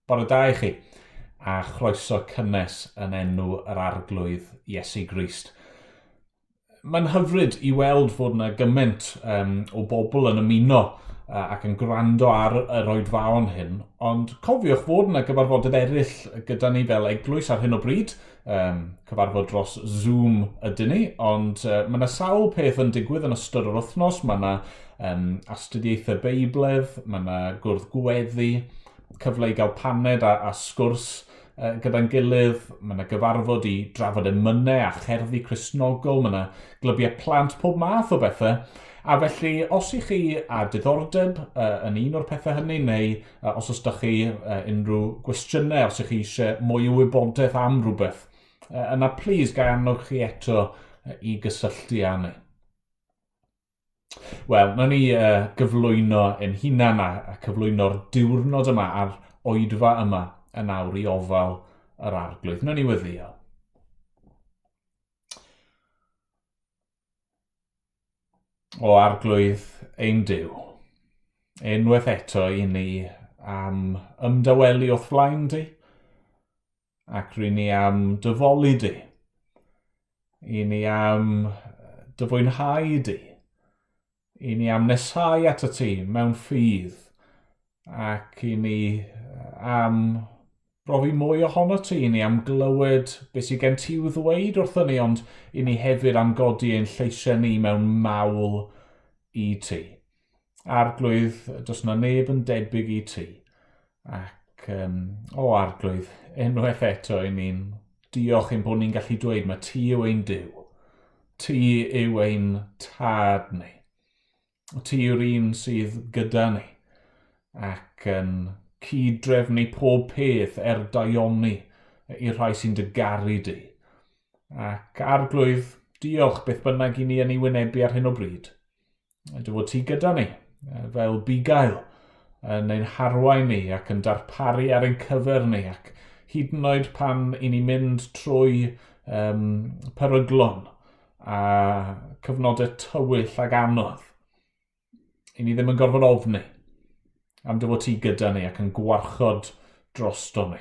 Bore da i chi, a chroeso cynnes yn enw yr Arglwydd Iesu Grist. Mae'n hyfryd i weld fod yna gymaint o bobl yn ymuno ac yn gwrando ar yr oedfaon hyn, ond cofiwch fod yna gyfarfodydd eraill gyda ni fel eglwys ar hyn o bryd. Cyfarfod dros Zoom ydyn ni, ond mae yna sawl peth yn digwydd yn ystod yr wythnos. Mae yna astudiaethau Beibledd, mae yna gwrdd gweddi, cyfle i gael paned a sgwrs gyda'n gilydd, mae yna gyfarfod i drafod emynau a cherddi Cristnogol, mae yna glybiau plant, pob math o bethau. A felly, os ych chi â diddordeb yn un o'r pethau hynny, neu os oes 'da chi unrhyw gwestiynau, os ych chi eisiau mwy o wybodaeth am rhywbeth, yna plis ga i annog chi eto i gysylltu â ni. Wel, nawn ni gyflwyno ein hunan a cyflwyno'r diwrnod yma a'r oedfa yma yn awr i ofal yr Arglwydd. Nawn ni weddïo. O Arglwydd ein Duw, unwaith eto i ni am ymdawelu o'th flaen di, ac ry'n ni am dyfoli di. I ni am dy fwynhau di. I ni am nesau at y ti mewn ffydd. Ac i ni am brofi mwy ohono ti. I ni am glywed beth sydd gen ti i'w ddweud wrthyn ni, ond i ni hefyd am godi ein lleisiau ni mewn mawl i ti. Arglwydd, does na neb yn debyg i ti. Ac, o Arglwydd, unwaith eto i ni'n diolch ein bod ni'n gallu dweud mae ti yw ein Duw. Ti yw ein tad ni. Ti yw'r un sydd gyda ni ac yn cyd-drefnu pob peth er daioni i'r rhai sy'n dy garu di. Ac Arglwydd, diolch beth bynnag i ni yn ei wynebu ar hyn o bryd. Dy fod ti gyda ni, fel bugail, yn ein harwain ni ac yn darparu ar ein cyfer ni, ac hyd yn oed pan i ni mynd trwy peryglon a cyfnodau tywyll ac anodd, i ni ddim yn gorfod ofni am dy fod ti gyda ni ac yn gwarchod drosto ni.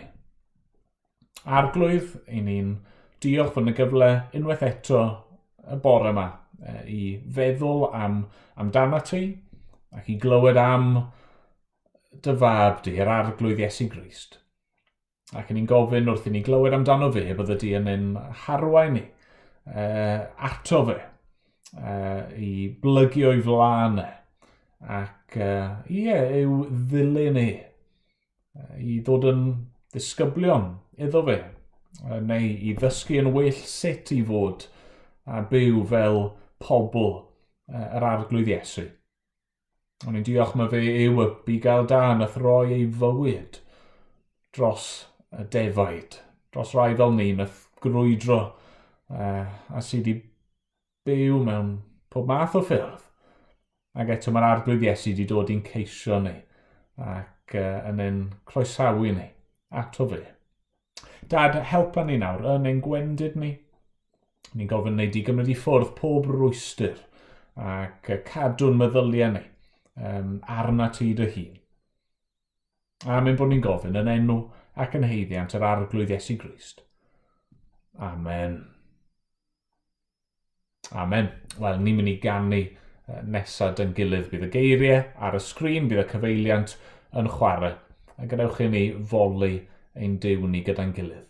Arglwydd, i ni'n diolch fod yna gyfle unwaith eto y bore yma i feddwl am amdana ti ac i glywed am dy fab di, yr Arglwydd Iesu Grist. Ac i ni'n gofyn wrth i ni glywed amdano fe, bydde di yn ein harwain ni ato fe, i blygu o'i flaen e, ac ie, i'w ddilyn e. I ddod yn ddisgyblion iddo fe, neu i ddysgu yn well sut i fod a byw fel pobl yr Arglwydd Iesu. O'n i'n diolch mae fe yw y bugail da nath roi ei fywyd dros y defaid, dros rai fel ni nath grwydro a sydd wedi byw mewn pob math o ffyrdd. Ac eto mae'r Arglwydd Iesu wedi dod i'n ceisio ni ac yn ein croesawu ni ato fe. Dad, helpa ni nawr yn ein gwendid ni. Ni'n gofyn wneud i gymryd i ffwrdd pob rwystr ac cadw'n meddyliau ni arna ti dy hun. Am ein bod ni'n gofyn yn enw ac yn haeddiant yr Arglwydd Iesu Grist. Amen. Amen. Wel, ni'n mynd i ganu nesaf dy'n gilydd. Bydd y geiriau ar y sgrin, bydd y cyfeiliant yn chwarae. A gadewch i ni foli ein Duw ni gyda'n gilydd.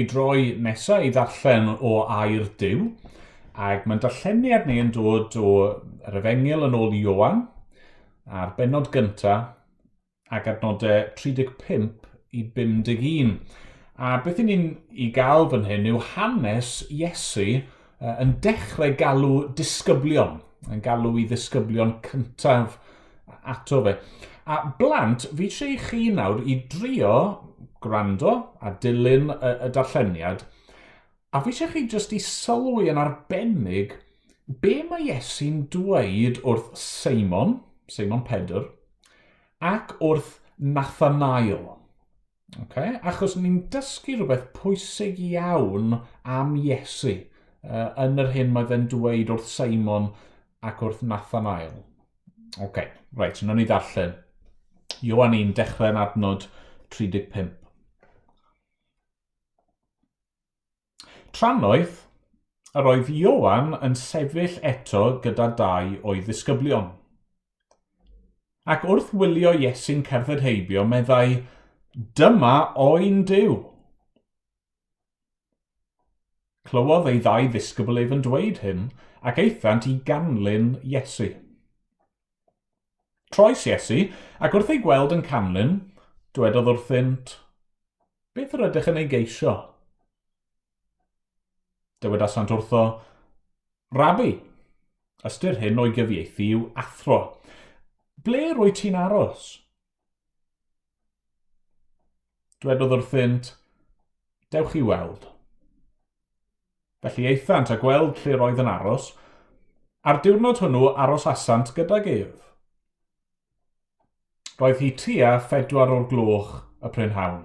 ni droi nesaf i ddarllen o air Duw, ac mae'n darlleniad ni yn dod o yr Efengyl yn ôl Ioan, a'r bennod gyntaf, ac adnodau 35 i 51. A beth i ni'n i gael fan hyn yw hanes Iesu yn dechrau galw disgyblion, yn galw i ddisgyblion cyntaf ato fe. A blant, fi eisiau i chi nawr i drio gwrando a dilyn y, y darlleniad, a fi eisiau chi jyst i sylwi yn arbennig be mae Iesu'n dweud wrth Seimon, Seimon Pedr, ac wrth Nathanael. Okay? Achos ni'n dysgu rhywbeth pwysig iawn am Iesu yn yr hyn mae fe'n dweud wrth Simon ac wrth Nathanael. Oce, okay, reit, yna ni ddarllen. Ioan 1, dechrau yn adnod 35. Trannoeth, yr oedd Ioan yn sefyll eto gyda dau o'i ddisgyblion. Ac wrth wylio Iesu'n cerdded heibio, meddai, Dyma oen Duw! Clywodd ei ddau ddisgybl ef yn dweud hyn, ac aethant i ganlyn Iesu. Troes Iesu, ac wrth ei gweld yn canlyn, dwedodd wrthynt, Beth yr ydych yn ei geisio? Dywedasant wrtho, Rabbi, ystyr hyn o'i gyfieithu yw athro. Ble rwy ti'n aros? Dwedodd wrthynt, Dewch i weld. Felly aethant a gweld lle roedd yn aros, a'r diwrnod hwnnw arosasant gydag ef. Roedd hi tua phedwar o'r gloch y prynhawn.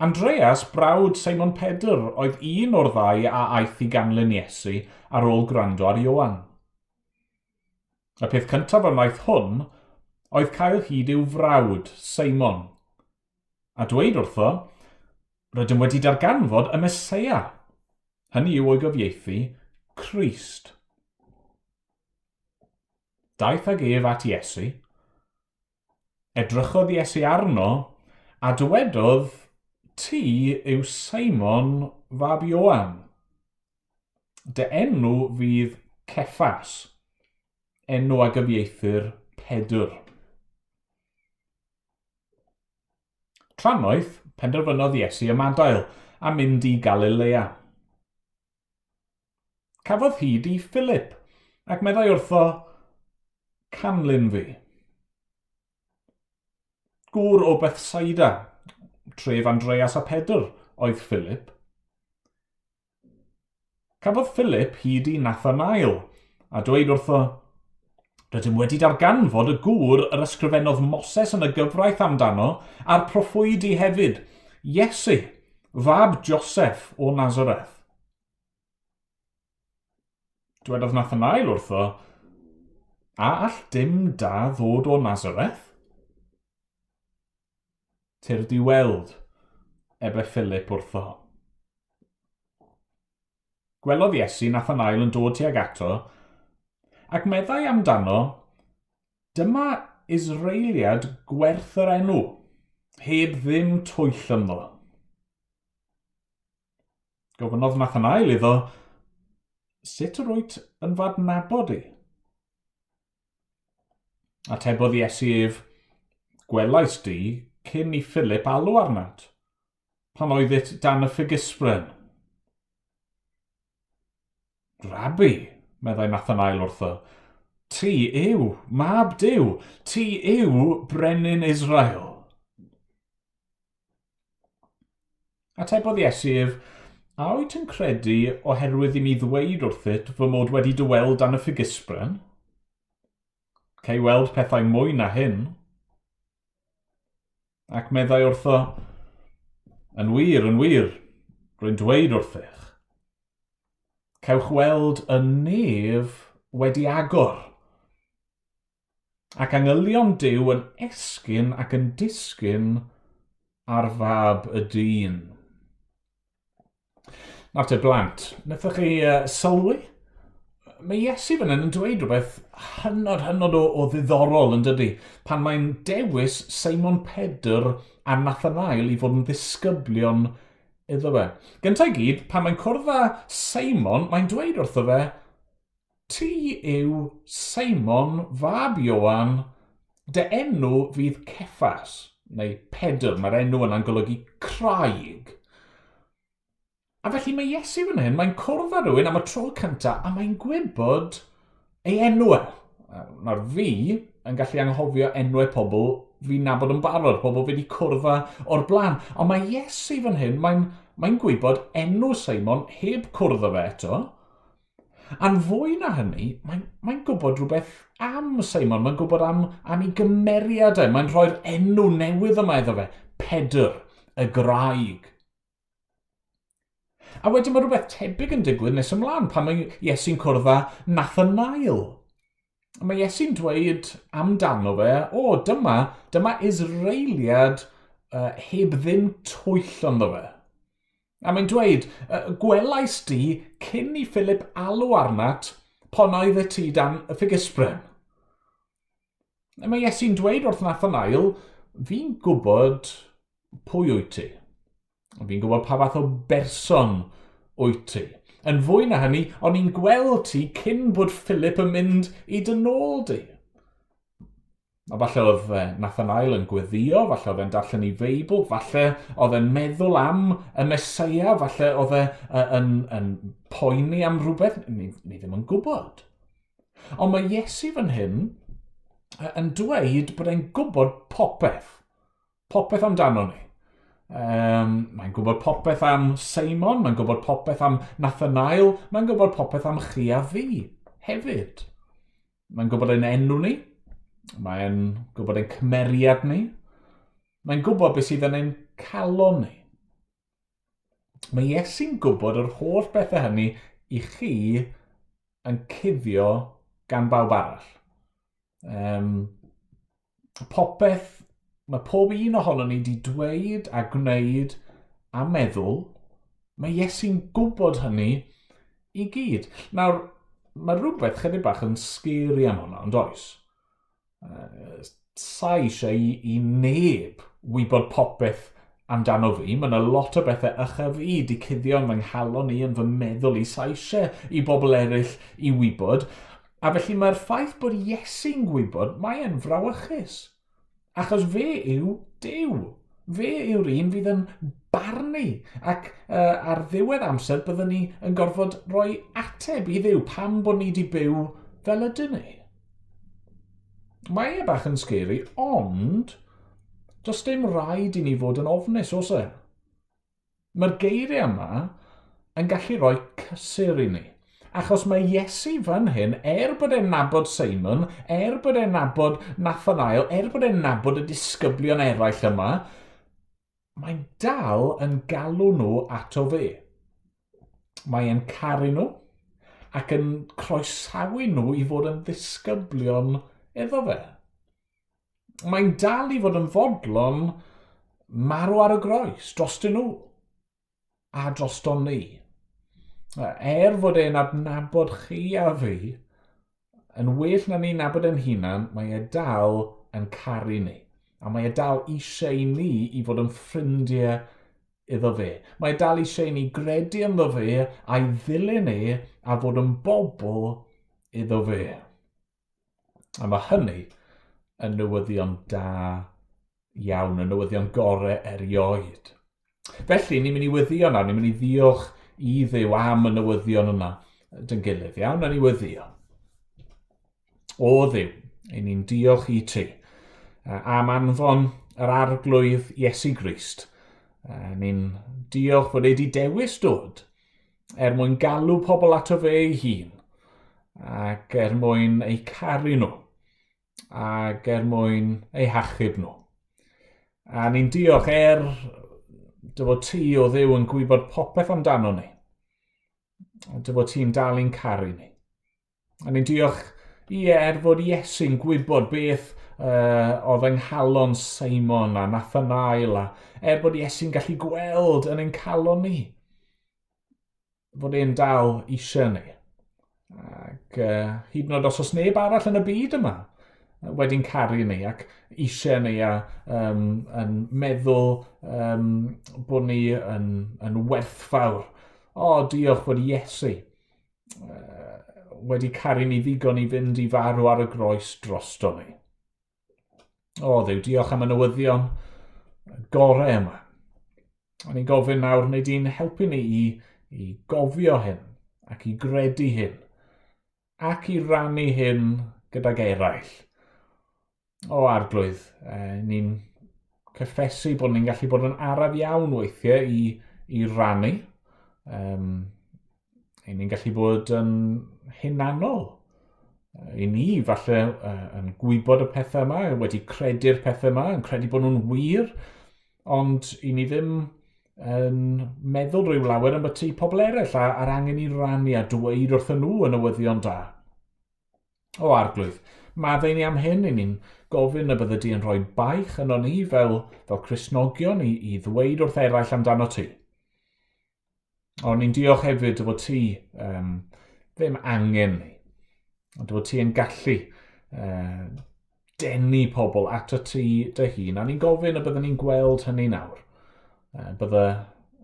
Andreas, brawd Seimon Pedr, oedd un o'r ddau a aeth i ganlyn Iesu ar ôl gwrando ar Ioan. Y peth cyntaf a wnaeth hwn oedd cael hyd i'w frawd, Seimon, a dweud wrtho, Rydym wedi darganfod y Meseia, hynny yw o'i gyfieithu, Crist. Daeth ag ef at Iesu. Edrychodd Iesu arno, a dywedodd, Ti yw Seimon fab Ioan. Dy enw fydd Ceffas, enw a gyfieithir Pedr. Trannoeth, penderfynodd Iesu ymadael a mynd i Galilea. Cafodd hyd i Philip, ac meddai wrtho, Canlyn fi. Gŵr o Bethsaida, tref Andreas a Pedr, oedd Philip. Cafodd Philip hyd i Nathanael, a dweud wrtho, Rydym wedi darganfod y gŵr yr ysgrifennodd Moses yn y gyfraith amdano, a'r proffwydi hefyd, Iesu, fab Joseph o Nazareth. Dwedodd Nathanael wrtho, A all dim da ddod o Nazareth? Tyrd i weld, ebe Philip wrtho. Gwelodd Iesu Nathanael yn dod tuag ato, ac meddai amdano, Dyma Israeliad gwerth yr enw, heb ddim twyll ynddo. Gofynnodd Nathanael iddo, Sut yr wyt yn f'adnabod i? Atebodd Iesu ef, Gwelais di cyn i Philip alw arnat, pan oeddit dan y ffigysbren. Rabbi, meddai Nathanael wrtho, ti yw mab Duw, ti yw brenin Israel. Atebodd Iesu ef, A wyt yn credu oherwydd i mi ddweud wrthyt fy mod wedi dy weld dan y ffigysbren? Cei weld pethau mwy na hyn. Ac meddai wrtho, Yn wir, yn wir, rwy'n dweud wrthych, cewch weld y nef wedi agor, Ac angylion Duw yn esgyn ac yn disgyn ar fab y dyn. Nawr te blant, wnaethoch chi sylwi? Mae Iesu fan hyn yn dweud rhywbeth hynod, hynod o, o ddiddorol yn dydy, pan mae'n dewis Seimon Pedr a Nathanael i fod yn ddisgyblion iddo fe. Gyntaf i gyd, pan mae'n cwrdd â Seimon, mae'n dweud wrtho fe, Ti yw Seimon fab Ioan, dy enw fydd Ceffas, neu Pedr, mae'r enw yna'n golygu craig. A felly mae Iesu fan hyn, mae'n cwrdd â rhywun am y tro cyntaf a mae'n gwybod ei enw e. Nawr fi yn gallu anghofio enwau pobl fi'n nabod yn barod, pobl fi wedi cwrdd â o'r blaen. Ond mae Iesu fan hyn, mae'n mae gwybod enw Seimon heb cwrdd â fe eto. A'n fwy na hynny, mae'n mae gwybod rhywbeth am Simon, mae'n gwybod am, am ei gymeriad e, mae'n rhoi'r enw newydd yma iddo fe, Pedr, y graig. A wedyn mae rhywbeth tebyg yn digwydd nes ymlaen pan mae Iesu'n cwrdd â Nathanael. Mae Iesu'n dweud amdano fe, o, dyma, dyma Israeliad uh, heb ddim twyll ynddo fe. A mae'n dweud, gwelais di cyn i Philip alw arnat pon oedd y ti dan y ffigysbren. A mae Iesu'n dweud wrth Nathanael, fi'n gwybod pwy wyt ti. Fi'n gwybod pa fath o berson wyt ti. Yn fwy na hynny, o'n i'n gweld ti cyn bod Philip yn mynd i dy nôl di. A falle oedd Nathanael yn gweddio, falle oedd e'n darllen ei Feibl, falle oedd e'n meddwl am y Mesoea, falle oedd e yn, yn poeni am rhywbeth, ni, ni ddim yn gwybod. Ond mae Iesu fan hyn yn dweud bod e'n gwybod popeth. Popeth amdano ni. Um, mae'n gwybod popeth am Seimon, mae'n gwybod popeth am Nathanael, mae'n gwybod popeth am chi a fi hefyd. Mae'n gwybod ein enw ni. Mae'n gwybod ein cymeriad ni. Mae'n gwybod beth sydd yn ein calon ni. Mae Iesu'n gwybod yr holl bethau hynny i chi yn cuddio gan bawb arall. Um, popeth, mae pob un ohono ni wedi dweud a gwneud a meddwl, mae Iesu'n gwybod hynny i gyd. Nawr, mae rhywbeth chydig bach yn scary am hwnna, ond oes? Uh, sa eisiau i, i neb wybod popeth amdano fi. Mae yna lot o bethau ychaf i di cuddio yn fy nghalon i, yn fy meddwl i. Sa eisiau i bobl eraill i wybod. A felly mae'r ffaith bod Iesu'n gwybod, mae e'n frawychus. Achos fe yw Duw. Fe yw'r un fydd yn barnu. Ac uh, ar ddiwedd amser byddwn ni yn gorfod rhoi ateb i Dduw pam bod ni wedi byw fel ydyn ni. Mae e bach yn scary, ond does dim rhaid i ni fod yn ofnus, oes e? Mae'r geiriau yma yn gallu rhoi cysur i ni. Achos mae Iesu fan hyn, er bod e'n nabod Simon, er bod e'n nabod Nathanael, er bod e'n nabod y disgyblion eraill yma, mae'n dal yn galw nhw ato fe. Mae e'n caru nhw ac yn croesawu nhw i fod yn ddisgyblion iddo fe. Mae'n dal i fod yn fodlon marw ar y groes drostyn nhw a droston ni. Er fod e'n adnabod chi a fi, yn well na ni'n nabod ein hunan, mae e dal yn caru ni. A mae e dal eisiau i ni i fod yn ffrindiau iddo fe. Mae e dal eisiau i ni gredu ynddo fe a'i ddilyn e a fod yn bobl iddo fe. A mae hynny yn newyddion da iawn, y newyddion gorau erioed. Felly, ni'n mynd i wyddio nawr, ni'n mynd i ddiolch i Dduw am y newyddion yna dyn gilydd, iawn, na ni wyddio. O Dduw, ein ni'n diolch i ti am anfon yr arglwydd Iesu Grist. Ni'n diolch fod e wedi dewis dod er mwyn galw pobl ato fe ei hun, ac er mwyn eu caru nhw, ac er mwyn eu hachub nhw. A ni'n diolch er dy fod ti o Dduw yn gwybod popeth amdano ni, dy fod ti'n dal i'n caru ni. A ni'n diolch, ie, er fod Iesu'n gwybod beth uh, oedd yng nghalon Simon a Nathanael, a er bod Iesu'n gallu gweld yn ein calon ni, fod e'n dal eisiau ni. Ac Ac hyd yn oed os oes neb arall yn y byd yma wedi'n caru ni ac eisiau ni a yn meddwl bod ni yn werthfawr. O, diolch fod Iesu wedi caru ni ddigon i fynd i farw ar y groes drosto ni. O, Dduw, diolch am y newyddion gorau yma. O'n i'n gofyn nawr, wneud i'n helpu ni i gofio hyn ac i gredu hyn ac i rannu hyn gydag eraill. O, Arglwydd, ni'n cyffesu bod ni'n gallu bod yn araf iawn weithiau i rannu. I ni'n gallu bod yn hunanol. I ni, falle, yn gwybod y pethau yma, wedi credu'r pethau yma, yn credu bod nhw'n wir, ond i ni ddim yn meddwl rhyw lawer am byti pobl eraill a'r angen i rannu a dweud wrthyn nhw y newyddion da. O Arglwydd, maddau ni am hyn, i ni'n gofyn y bydde di yn rhoi baich yno ni fel Cristnogion i ddweud wrth eraill amdano ti. Ond ni'n diolch hefyd dy fod ti ddim angen ni, ond dy fod ti yn gallu denu pobl ato ti dy hun. A ni'n gofyn y byddwn ni'n gweld hynny nawr. Bydde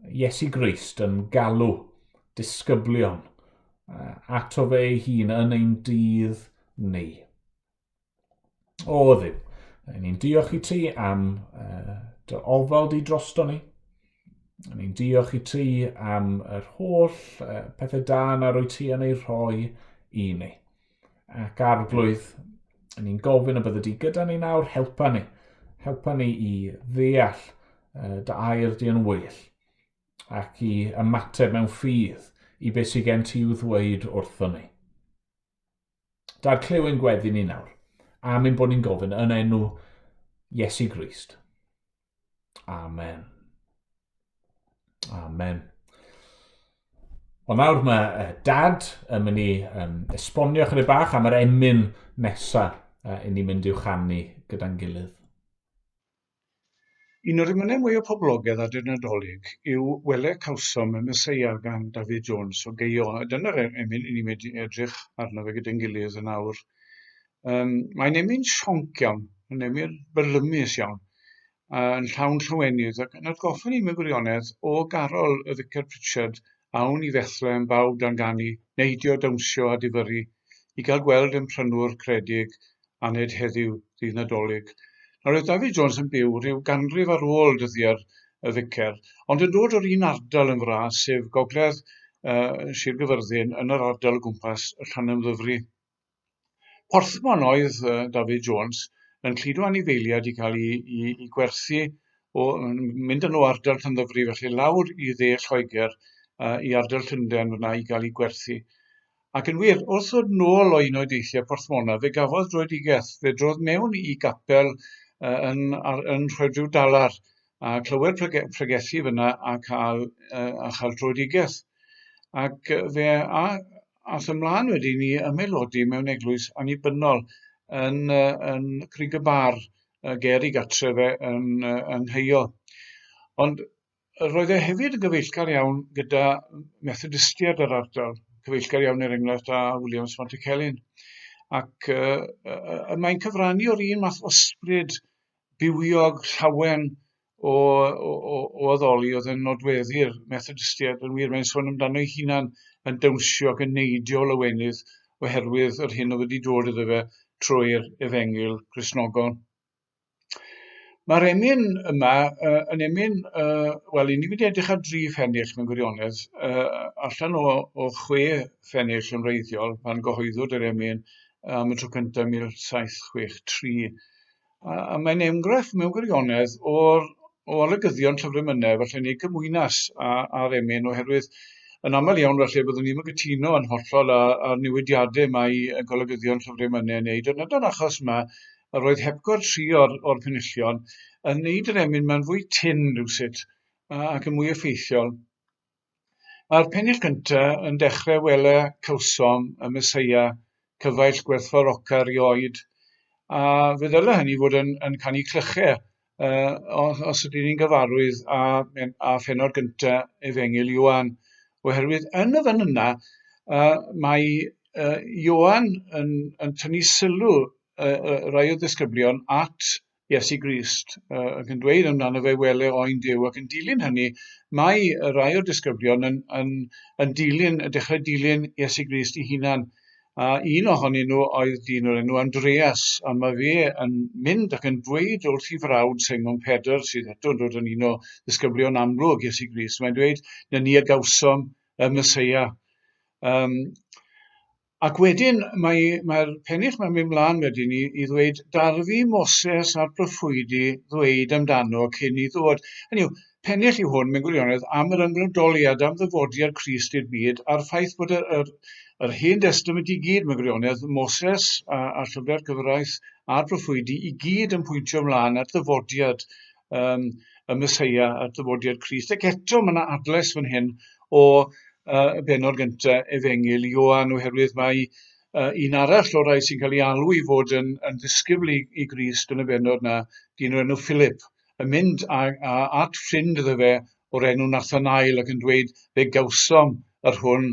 Iesu Grist yn galw disgyblion ato fe ei hun yn ein dydd ni. O Dduw, ni'n diolch i ti am dy ofal di drosto ni. Ni'n diolch i ti am yr holl pethau da na rwy ti yn ei rhoi i ni. Ac Arglwydd, ni'n gofyn y bydde di gyda ni nawr, helpa ni. Helpa ni i ddeall dy air di yn well ac i ymateb mewn ffydd i beth sydd gen ti i'w ddweud wrthon ni. Dad, clyw ein gweddi ni nawr, am ein bod ni'n gofyn yn enw Iesu Grist. Amen. Amen. Wel nawr mae Dad yn mynd i esbonio chydig bach am yr emyn nesaf i ni mynd i'w chanu gyda'n gilydd. Un o'r emynau mwyaf poblogaidd adeg Nadolig yw Wele Cawsom y Meseia gan Dafydd Jones o Geio, a dyna'r emyn i ni'n mynd i edrych arno fe gyda'n gilydd yn awr. Mae'n emyn sionc iawn, yn emyn byrlymus iawn, yn llawn llawenydd, ac yn atgoffa ni mewn gwirionedd o garol y Ficer Pritchard, Awn i Fethlehem bawb dan ganu, neidio, dawnsio a difyrru, i gael gweld ein prynwr credig aned heddiw, ddydd Nadolig. Nawr, roedd David Jones yn byw rhyw ganrif ar ôl dyddiau'r y ficer, ond yn dod o'r un ardal yn fras, sef gogledd Sir Gyfyrddin, yn yr ardal o gwmpas y Llanymddyfri. Porthmon oedd David Jones yn cludo anifeiliaid i gael i, i, i gwerthu, o, mynd yn o ardal Llandyfri, felly lawr i dde Lloegr, i ardal Llundain fyna i gael ei gwerthu. Ac yn wir, wrth ddod nôl o un o'i deithiau porthmona, fe gafodd dröedigaeth. Fe drodd mewn i gapel yn, ar, yn Rhoedryw Dalar, a clywed prege, pregethu fyna a cael, a chael dröedigaeth. Ac fe a, ath ymlaen wedyn i ymaelodi mewn eglwys annibynnol yn, yn Crug y Bar, ger i gatre fe yn, yng Ngheio. Ond Roedd e hefyd yn gyfeillgar iawn gyda Methodistiaid yr ardal, cyfeillgar iawn er enghraifft â Williams Pantycelyn, ac mae'n cyfrannu o'r un math o ysbryd bywiog, llawen o, o, o, o addoli oedd yn nodweddu'r Methodistiaid. Yn wir, mae'n sôn amdano ei hunan yn dawnsio ac yn neidio o lawenydd oherwydd yr hyn oedd wedi dod iddo fe trwy'r Efengyl Gristnogol. Mae'r emyn yma yn emyn, wel, i ni wedi edrych ar dri phennill mewn gwirionedd, allan o chwe phennill yn wreiddiol pan gyhoeddwyd yr emyn am y tro cyntaf 1763. A mae'n enghraifft mewn gwirionedd o'r o olygyddion Llyfr Emynau, falle neu cymwynas â'r emyn, oherwydd yn aml iawn falle byddwn ni'n cytuno yn hollol â'r newidiadau mae golygyddion Llyfr Emynau yn wneud, ond yn yr achos yma, yr oedd hepgor tri o'r penillion yn wneud yr emyn ma'n fwy tynn rhywsut ac yn mwy effeithiol. Mae'r pennill cyntaf yn dechrau wele cawsom y Meseia, cyfaill gwerthfawroca erioed, a fe ddyle hynny fod yn canu clychau os ydyn ni'n gyfarwydd â phennod gyntaf Efengyl Ioan, oherwydd yn y fan yna mae Ioan yn, yn tynnu sylw rai o ddisgyblion at Iesu Grist ac yn dweud amdano fe wele oen Duw ac yn dilyn hynny mae rai o'r disgyblion yn, yn, yn dilyn, yn dechrau dilyn Iesu Grist ei hunan. A un ohonyn nhw oedd dyn o'r enw Andreas, a mae fe yn mynd ac yn dweud wrth ei frawd Simon Pedr, sydd eto yn dod yn un o ddisgyblion amlwg Iesu Grist, mae'n dweud, na ni a gawsom y Meseia. Um, ac wedyn mae'r mae pennill mae'n mynd mlaen wedyn i, i ddweud darfu Moses a'r proffwydi ddweud amdano cyn i ddod. Hynny yw, pennill yw hwn mewn gwirionedd am yr ymgryndoliad, am ddyfodiad Crist i'r byd, a'r ffaith bod yr, yr, yr Hen Destament i gyd mewn gwirionedd, Moses a, a Llyfrau'r Cyfraith a'r proffwydi i gyd yn pwyntio ymlaen at ddyfodiad um, y Meseia, at ddyfodiad Crist. Ac eto mae yna adlais fan hyn o y bennod gyntaf Efengyl Ioan, oherwydd mae un arall o'r rhai sy'n cael ei alw i fod yn, yn ddisgybl i, i Grist yn y bennod na, dyn o'r enw Philip, yn mynd a, a, at ffrind iddo fe o'r enw Nathanael ac yn dweud fe gawsom yr hwn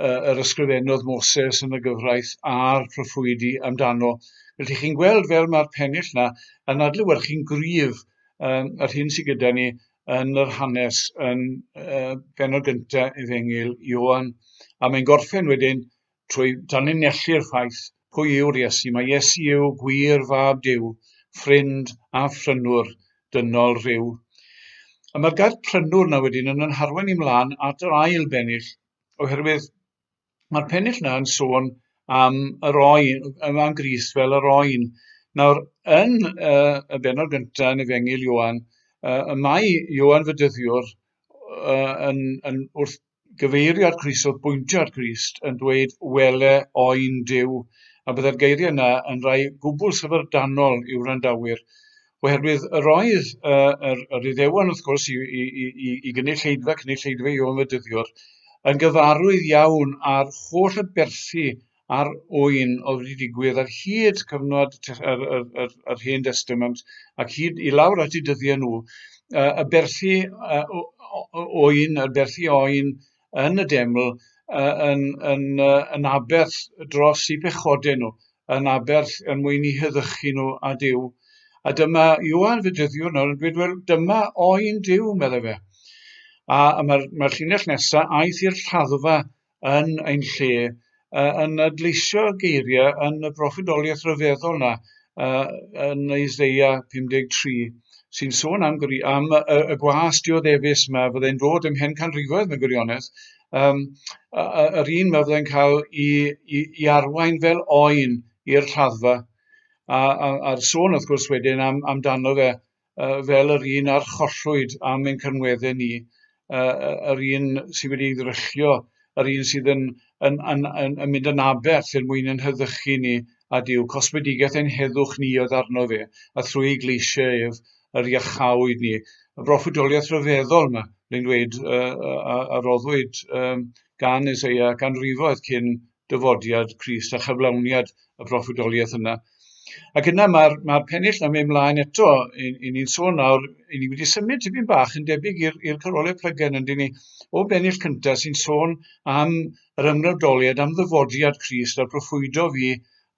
yr ysgrifennodd Moses yn y gyfraith a'r proffwydi amdano. Felly chi'n gweld fel mae'r pennill na yn adlewyrchu'n gryf um, yr hyn sydd gyda ni yn yr hanes yn uh, benod gyntaf Efengyl Ioan. A mae'n gorffen wedyn trwy danlinellu'r ffaith pwy yw'r Iesu. Mae Iesu yw gwir fab Duw, ffrind a phrynwr dynol rhyw. A mae'r gair prynwr na wedyn yn yn harwain i mlaen at yr ail bennill, oherwydd mae'r pennill na yn sôn am yr oen, am Grist fel yr oen. Nawr, yn uh, y benod gyntaf yn Efengyl Ioan, uh, y mae Ioan Fydyddiwr uh, yn, yn, wrth gyfeirio at Grist, wrth bwyntio at Grist, yn dweud, wele oen Duw. A byddai'r geiriau yna yn rhai gwbl syfrdanol i'w wrandawyr, oherwydd yr oedd uh, yr, yr Iddewon, wrth gwrs, i, i, i, i gynulleidfa, cynulleidfa Ioan Fedyddiwr, yn gyfarwydd iawn â'r holl aberthu a'r oen oedd wedi digwydd ar hyd cyfnod yr, yr, yr, yr Hen Testament ac hyd i lawr at eu dyddiau nhw, uh, y berthu uh, oen, y berthu oen yn y deml uh, yn, yn, uh, yn aberth dros eu pechodau nhw, yn aberth er mwyn i heddychu nhw a Duw. A dyma Ioan Fedyddiwr nawr yn dweud, wel, dyma oen Duw, meddai fe. A, a mae'r mae llinell nesaf, aeth i'r lladdfa yn ein lle, yn adleisio geiriau yn y broffwydoliaeth ryfeddol 'na yn Isaiah 53, sy'n sôn am, am y, y gwas dioddefus yma fyddai'n dod ymhen canrifoedd mewn gwirionedd, um, yr un yma fyddai'n cael i, i, i arwain fel oen i'r lladdfa. A, a, a'r sôn wrth gwrs wedyn am, amdano fe fel yr un archollwyd am ein cynweddau ni, yr un sydd wedi ei ddryllio, yr un sydd yn, yn, yn, yn, yn mynd yn aberth er mwyn yn heddychu ni a Duw. Cosmedigaeth ein heddwch ni oedd arno fe, a thrwy ei gleisiau ef yr iachawyd ni. Y broffwydoliaeth rhyfeddol yma, ni'n dweud, a, a roddwyd um, gan Eseia ganrifoedd cyn dyfodiad Crist a chyflawniad y broffwydoliaeth yna. Ac yna mae'r mae pennill yn mynd mlaen eto, i, i ni'n sôn nawr, i ni wedi symud tipyn bach yn debyg i'r carolau plygen yn ni, o bennill cyntaf sy'n sôn am yr ymwrandoliad, am ddyfodiad Crist a'r proffwydo fi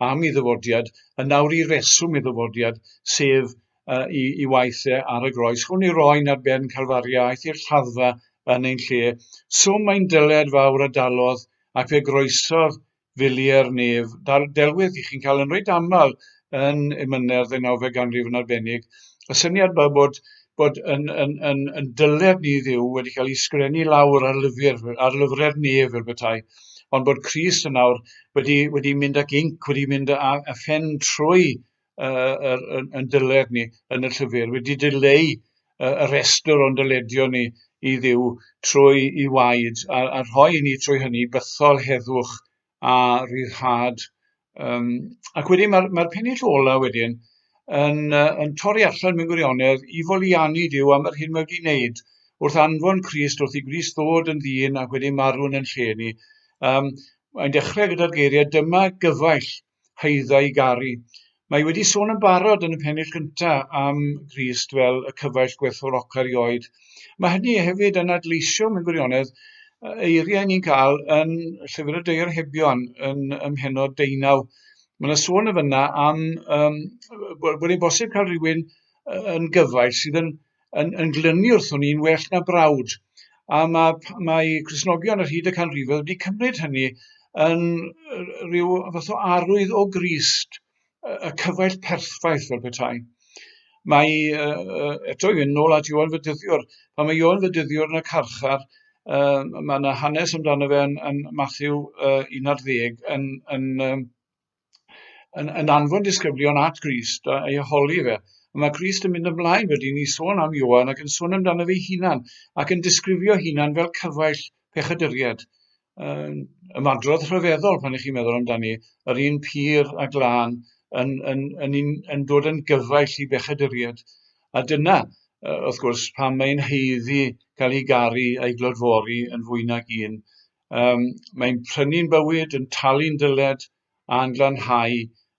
am ei ddyfodiad, yn nawr i reswm ei ddyfodiad, sef uh, i, i waith e ar y groes. Hwn i roen ar ben Calfaria, aeth i'r lladdfa yn ein lle. Swm mae'n dyled fawr a dalodd ac fe groesodd filiau'r nef, delwedd i chi'n cael yn reit aml yn emynau'r ddeunawfed ganrif yn arbennig. Y syniad yma bod, bod yn, yn, yn, yn dyled ni ddiw wedi cael ei sgrennu lawr ar lyfr, ar lyfrau'r nef fel bethau, ond bod Crist yn awr wedi, wedi mynd ag inc, wedi mynd â, a phen trwy yr, yn, yn dyled ni yn y llyfr, wedi dileu y rhestr o'n dyledion ni i Dduw trwy i waed, a, a rhoi i ni trwy hynny bythol heddwch a rhyddhad. Um, ac wedyn mae'r mae pennill ola wedyn yn, yn torri allan mewn gwirionedd i foliannu Duw am yr hyn mae wedi wneud wrth anfon Crist, wrth i Grist ddod yn ddyn ac wedi marw yn yn lle ni. Um, mae'n dechrau gyda'r geiriau, dyma gyfaill haeddai garu. Mae wedi sôn yn barod yn y pennill gyntaf am Grist fel y cyfaill gwerthfawroca erioed. Mae hynny hefyd yn adleisio mewn gwirionedd eiriau ni'n cael yn Llyfr y Daearhebion yn ym mhennod 19. Mae yna sôn y fyna am bod hi'n bosib cael rhywun yn gyfaill sydd yn glynu wrthon ni'n well na brawd. A mae Cristnogion ar hyd y canrifoedd wedi cymryd hynny yn rhyw fath o arwydd o Grist, y cyfaill perffaith fel petai. Mae, eto i fynd nôl at Ioan Fedyddiwr, pan mae Ioan Fedyddiwr yn y carchar, mae yna hanes amdano fe yn Matthew 11 yn anfon disgyblion at Grist a ei holi fe. A mae Grist yn mynd ymlaen wedyn i sôn am Ioan ac yn sôn amdano fe hunan ac yn disgrifio hunan fel cyfaill pechaduriaid. Ymadrodd rhyfeddol pan ych chi'n meddwl amdani, yr un pur a glân yn dod yn gyfaill i bechaduriaid. A dyna, wrth gwrs, pam mae'n haeddu cael ei garu a'i glodfori yn fwy nag un. Mae'n prynu'n bywyd, yn talu'n dyled, a'n glanhau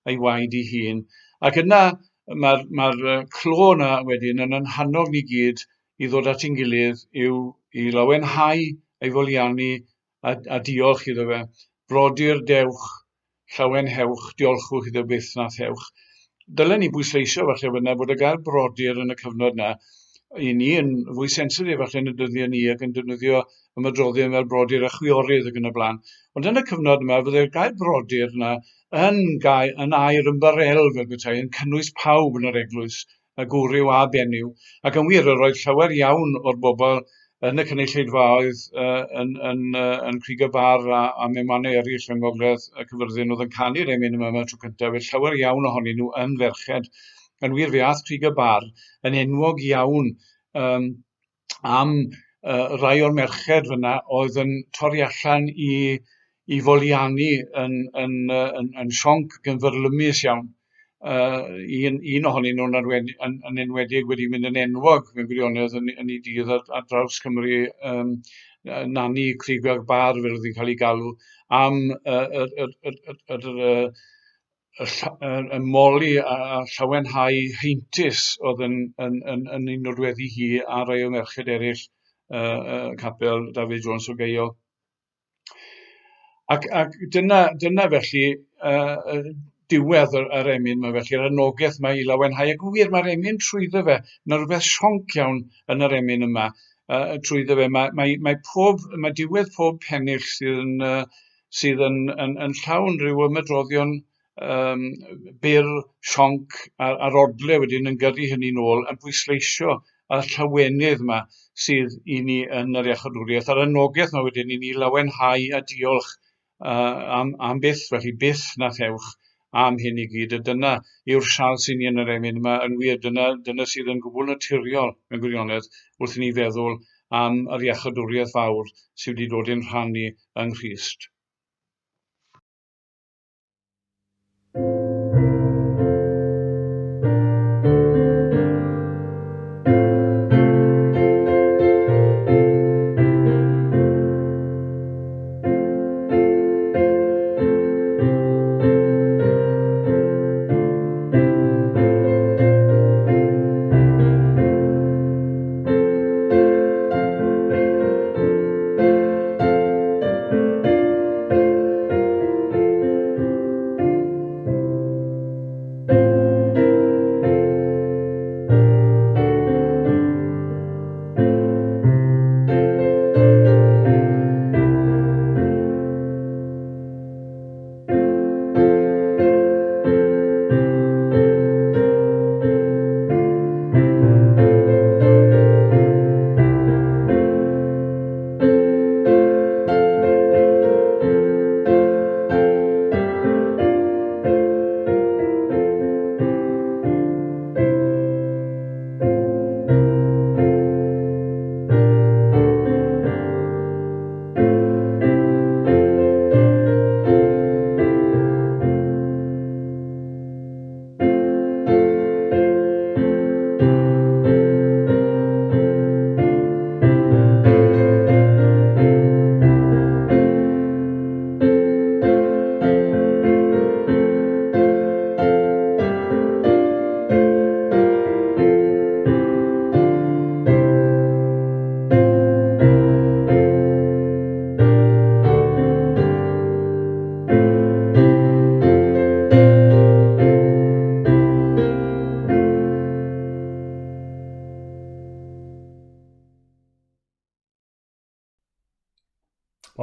ei waed ei hun. Ac yna mae'r clo yna wedyn yn ein hannog ni gyd i ddod at ein gilydd i'w i lawenhau ei foliannu a diolch iddo fe. Brodyr, dewch, llawenhewch, diolchwch iddo byth na thewch. Dylen ni bwysleisio falle fyna bod y gair brodyr yn y cyfnod yna i ni yn fwy sensitif falle yn y dyddiau ni ac yn defnyddio ymadroddion fel brodyr a chwiorydd ac yn y blaen. Ond yn y cyfnod yma, fydde'r gair brodyr yna yn air ymbarel fel petai, yn cynnwys pawb yn yr eglwys, y gwryw a benyw. Ac yn wir, yr oedd llawer iawn o'r bobl yn y cynulleidfaoedd yn Crug y Bar a mewn mannau eraill yng Ngogledd y Cyfyrddin oedd yn canu'r emyn yma am y tro cyntaf, felly llawer iawn ohonyn nhw yn ferched. Yn wir, fe ath Crug y Bar yn enwog iawn am rai o'r merched fyna oedd yn torri allan i foliannu yn sionc ac yn fyrlymus iawn. Un ohonyn nhw'n yn enwedig wedi mynd yn enwog mewn gwirionedd yn ei dydd ar draws Cymru, Nani Crug Bar fel oedd hi'n cael ei galw, am y moli a llawenhau heintus oedd yn ei nodweddu hi a rai o merched eraill capel David Jones o Geio. Ac dyna felly diwedd yr emyn yma, felly yr anogaeth yma i lawenhau. Ac yn wir, mae'r emyn trwyddo fe, mae rhywbeth sionc iawn yn yr emyn yma trwyddo fe. Mae diwedd pob pennill sydd yn llawn rhyw ymadroddion byr, sionc, a'r odle wedyn yn gyrru hynny nôl, yn pwysleisio y llawenydd yma sydd i ni yn yr iachawdwriaeth, a'r anogaeth yma wedyn i ni lawenhau a diolch am byth, felly byth na thewch am hyn i gyd. A dyna yw'r siawns i ni yn yr emyn yma, yn wir, dyna sydd yn gwbl naturiol mewn gwirionedd wrth i ni feddwl am yr iachawdwriaeth fawr sydd wedi dod i'n rhan ni yng Nghrist.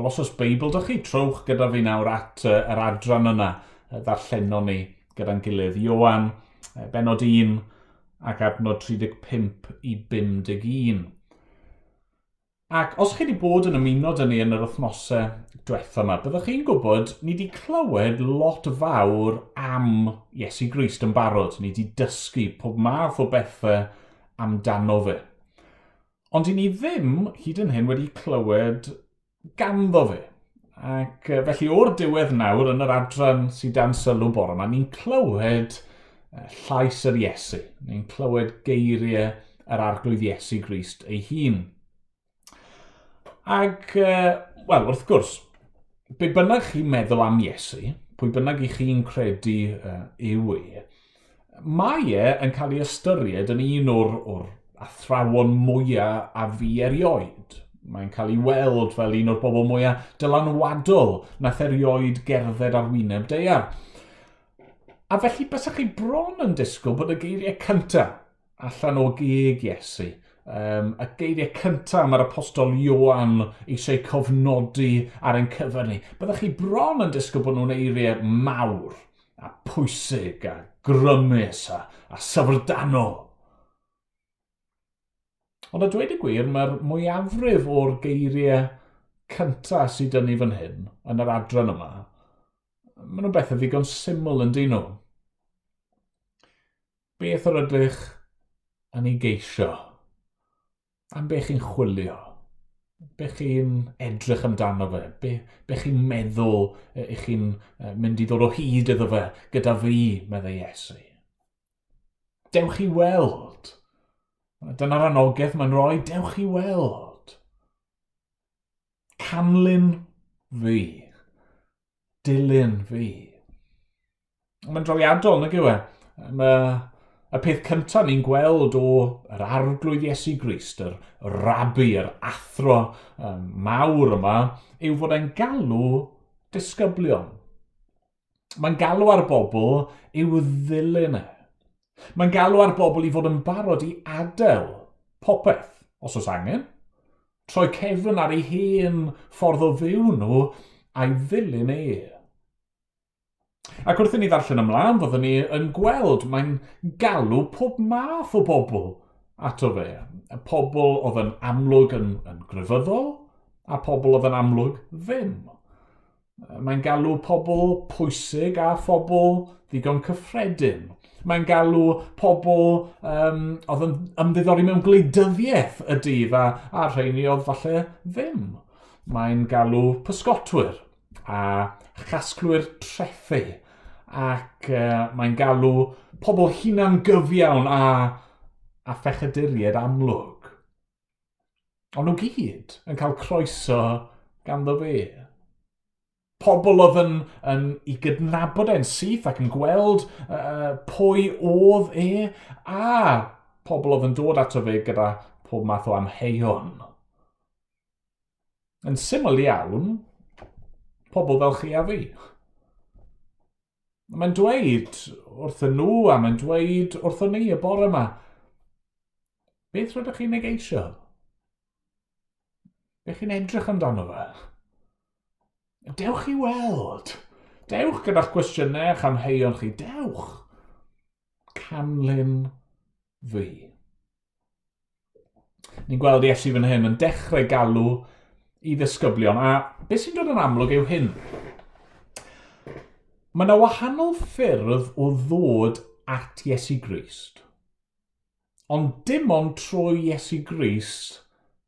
Wel, os oes Beibl dych chi, trowch gyda fi nawr at yr adran yna ddarllenon ni gyda'n gilydd. Ioan, benod 1 ac adnod 35 i 51. Ac os chi wedi bod yn ymuno dyn ni yn yr wythnosau diwetha yma, byddwch chi'n gwybod ni wedi clywed lot fawr am Iesu Grist yn barod. Ni wedi dysgu pob math o bethau amdano fe. Ond i ni ddim hyd yn hyn wedi clywed ganddo fe. Ac felly o'r diwedd nawr yn yr adran sydd dan sylw bore yma, ni'n clywed llais yr Iesu. Ni'n clywed geiriau yr Arglwydd Iesu Grist ei hun. Ac, wel, wrth gwrs, be bynnag chi'n meddwl am Iesu, pwy bynnag i chi'n credu yw e, mae e yn cael ei ystyried yn un o'r, or athrawon mwyaf a fi erioed. Mae'n cael ei weld fel un o'r bobl mwyaf dylanwadol nath erioed gerdded ar wyneb daear. A felly bysach chi bron yn disgwyl bod y geiriau cyntaf allan o geg Iesu. Um, y geiriau cyntaf mae'r apostol Ioan eisiau cofnodi ar ein cyfer ni. Byddwch chi bron yn disgwyl bod nhw'n eiriau mawr a pwysig a grymus a, a syfrdanol. Ond a dweud y gwir, mae'r mwyafrif o'r geiriau cyntaf sydd dyn ni fan hyn, yn yr adran yma, maen nhw'n bethau ddigon syml yn dyn nhw. Beth yr ydych yn ei geisio? Am be chi'n chwilio? Be chi'n edrych amdano fe? Be, be chi'n meddwl i chi'n mynd i ddod o hyd iddo fe gyda fi, meddai Iesu? Dewch i weld. Dyna'r anogaeth mae'n rhoi, dewch i weld. Canlyn fi. Dilyn fi. Mae'n drawiadol, nag yw e? Mae y peth cyntaf ni'n gweld o yr arglwydd Iesu Grist, yr rabi, yr athro um, mawr yma, yw fod e'n galw disgyblion. Mae'n galw ar bobl i'w ddilyn e. Mae'n galw ar bobl i fod yn barod i adael popeth, os oes angen, troi cefn ar ei hen ffordd o fyw nhw a'i ddilyn e. Ac wrth i ni ddarllen ymlaen, fyddwn ni yn gweld mae'n galw pob math o bobl ato fe. Y pobl oedd yn amlwg yn, yn grefyddol, a pobl oedd yn amlwg ddim. Mae'n galw pobl pwysig a phobl ddigon cyffredin. Mae'n galw pobl um, oedd yn ymddiddori mewn gwleidyddiaeth y dydd a, a rheini oedd falle ddim. Mae'n galw pysgotwyr a chasglwyr trethi ac uh, mae'n galw pobl hunan gyfiawn a, a phechaduriaid amlwg. Ond nhw gyd yn cael croeso ganddo fe. Pobl oedd yn, yn i gydnabod e'n syth ac yn gweld uh, pwy oedd e, a pobl oedd yn dod ato fe gyda pob math o amheuon. Yn syml iawn, pobl fel chi a fi. Mae'n dweud wrthyn nhw a mae'n dweud wrthyn ni y bore yma, beth rydych chi'n ei geisio? Beth chi'n edrych amdano fe? Dewch i weld. Dewch gyda'ch cwestiynau a'ch amheuon chi. Dewch. Canlyn fi. Ni'n gweld Iesu fan hyn yn dechrau galw i ddisgyblion, a beth sy'n dod yn amlwg yw hyn. Mae yna wahanol ffyrdd o ddod at Iesu Grist. Ond dim ond trwy Iesu Grist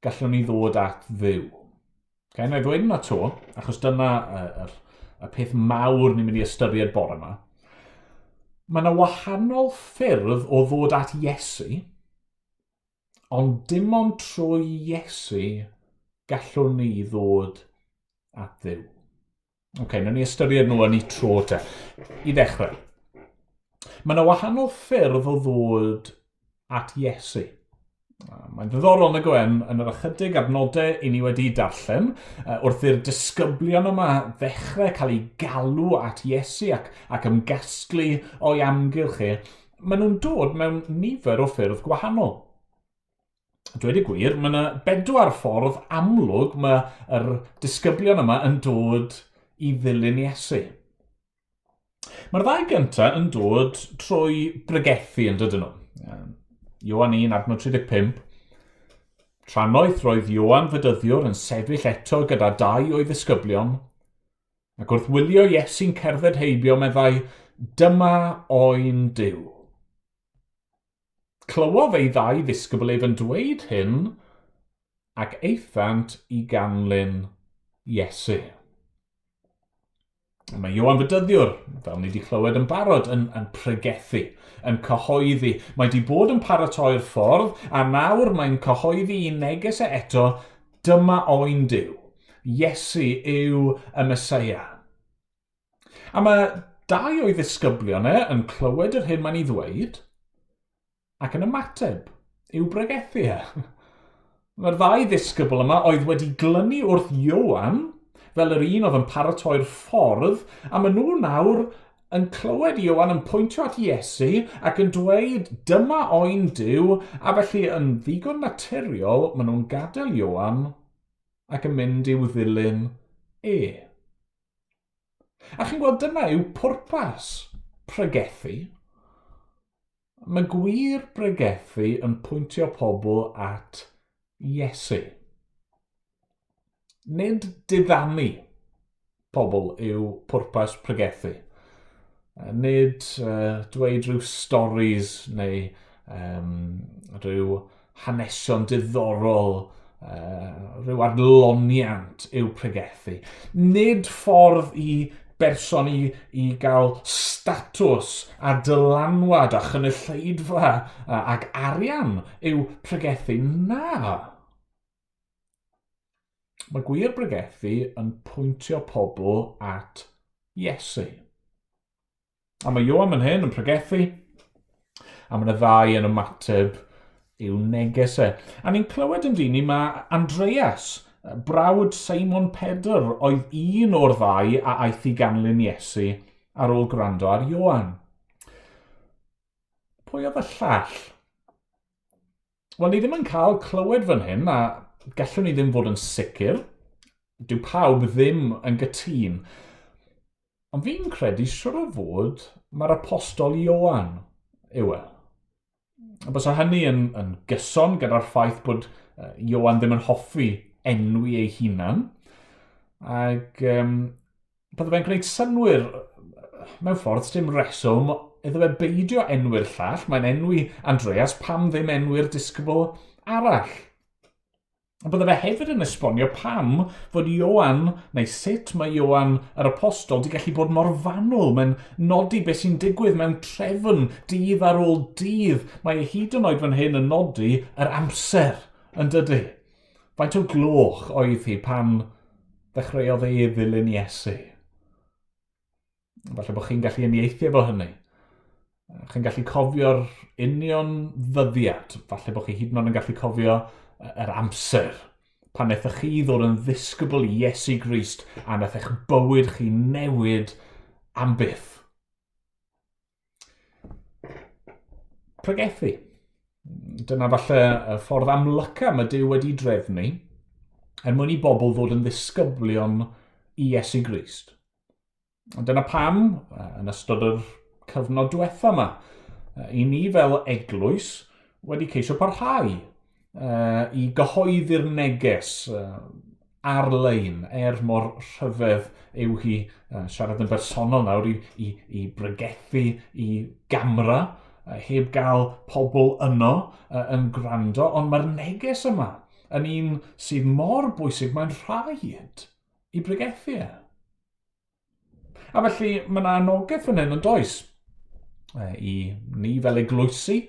gallwn ni ddod at Dduw. Okay, na i ddweud yna to, achos dyna y, y, y peth mawr ni'n mynd i ystyried bore yma. Mae yna wahanol ffyrdd o ddod at Iesu, ond dim ond trwy Iesu gallwn ni ddod at Dduw. Oce, okay, nawn ni ystyried nhw yn eu tro te. I ddechrau, mae yna wahanol ffyrdd o ddod at Iesu. Mae'n ddiddorol nag yw yn yr ychydig adnodau i ni wedi darllen, wrth i'r disgyblion yma ddechrau cael eu galw at Iesu ac, ac ymgasglu o'i amgylch e, maen nhw'n dod mewn nifer o ffyrdd gwahanol. A dweud y gwir, mae yna bedwar ffordd amlwg mae'r disgyblion yma yn dod i ddilyn Iesu. Mae'r ddau gyntaf yn dod trwy bregethu yn dydyn nhw. Ioan 1, adnod 35. Trannoeth roedd Ioan Fedyddiwr yn sefyll eto gyda dau o'i ddisgyblion, ac wrth wylio Iesu'n cerdded heibio meddai, Dyma oen Duw. Clywodd ei ddau ddisgybl ef yn dweud hyn, ac aethant i ganlyn Iesu. Mae Ioan Fedyddiwr, fel ni wedi clywed yn barod, yn, yn pregethu, yn cyhoeddi. Mae wedi bod yn paratoi'r ffordd, a nawr mae'n cyhoeddi i neges e eto, dyma oen Duw. Iesu yw y Meseia. A mae dau o'i ddisgyblion e yn clywed yr hyn mae'n ei ddweud ac yn ymateb i'w bregethu e. Mae'r ddau ddisgybl yma oedd wedi glynu wrth Ioan fel yr un oedd yn paratoi'r ffordd, a maen nhw nawr yn clywed Ioan yn pwyntio at Iesu ac yn dweud dyma oen Duw, a felly yn ddigon naturiol maen nhw'n gadael Ioan ac yn mynd i'w ddilyn e. A chi'n gweld, dyna yw pwrpas pregethu. Mae gwir bregethu yn pwyntio pobl at Iesu. Nid diddanu pobl yw pwrpas pregethu. Nid dweud rhyw stories neu um, rhyw hanesion diddorol, rhyw adloniant yw pregethu. Nid ffordd i berson i, i gael statws a dylanwad a chynulleidfa ac arian yw pregethu. Na! Mae gwir bregethu yn pwyntio pobl at Iesu. A mae Ioan fan hyn yn pregethu, a mae yna ddau yn ymateb i'w neges e. A ni'n clywed yn dyn ni mae Andreas, brawd Simon Pedr, oedd un o'r ddau a aeth i ganlyn Iesu ar ôl gwrando ar Ioan. Pwy oedd y llall? Wel, ni ddim yn cael clywed fan hyn, a gallwn ni ddim fod yn sicr. Dyw pawb ddim yn gytûn. Ond fi'n credu siwr o fod mae'r apostol Ioan yw e. A bysa hynny yn, yn gyson gyda'r ffaith bod Ioan ddim yn hoffi enwi ei hunan. Ac um, bydde fe'n gwneud synnwyr mewn ffordd, dim reswm iddo fe beidio enwi'r llall, mae'n enwi Andreas, pam ddim enwi'r disgybl arall? A bydde fe hefyd yn esbonio pam fod Ioan, neu sut mae Ioan yr apostol, wedi gallu bod mor fanwl. Mae'n nodi beth sy'n digwydd mewn trefn, dydd ar ôl dydd. Mae e hyd yn oed fan hyn yn nodi yr amser, yn dydy. Faint o gloch oedd hi pan ddechreuodd e ddilyn Iesu? Falle bod chi'n gallu uniaethu efo hynny. Chi'n gallu cofio'r union ddyddiad. Falle bod chi hyd yn oed yn gallu cofio yr amser pan wnaethoch chi ddod yn ddisgybl i Iesu Grist a wnaeth eich bywyd chi newid am byth. Pregethu. Dyna falle y ffordd amlyca mae Duw wedi drefnu er mwyn i bobl ddod yn ddisgyblion i Iesu Grist. Ond dyna pam, yn ystod yr cyfnod diwetha yma, i ni fel eglwys wedi ceisio parhau i gyhoeddi'r neges ar-lein, er mor rhyfedd yw hi siarad yn bersonol nawr i, i, i bregethu i gamra, heb gael pobl yno yn gwrando, ond mae'r neges yma yn un sydd mor bwysig, mae'n rhaid i bregethu e. A felly mae yna anogaeth fan hyn yn does? I ni fel eglwysi,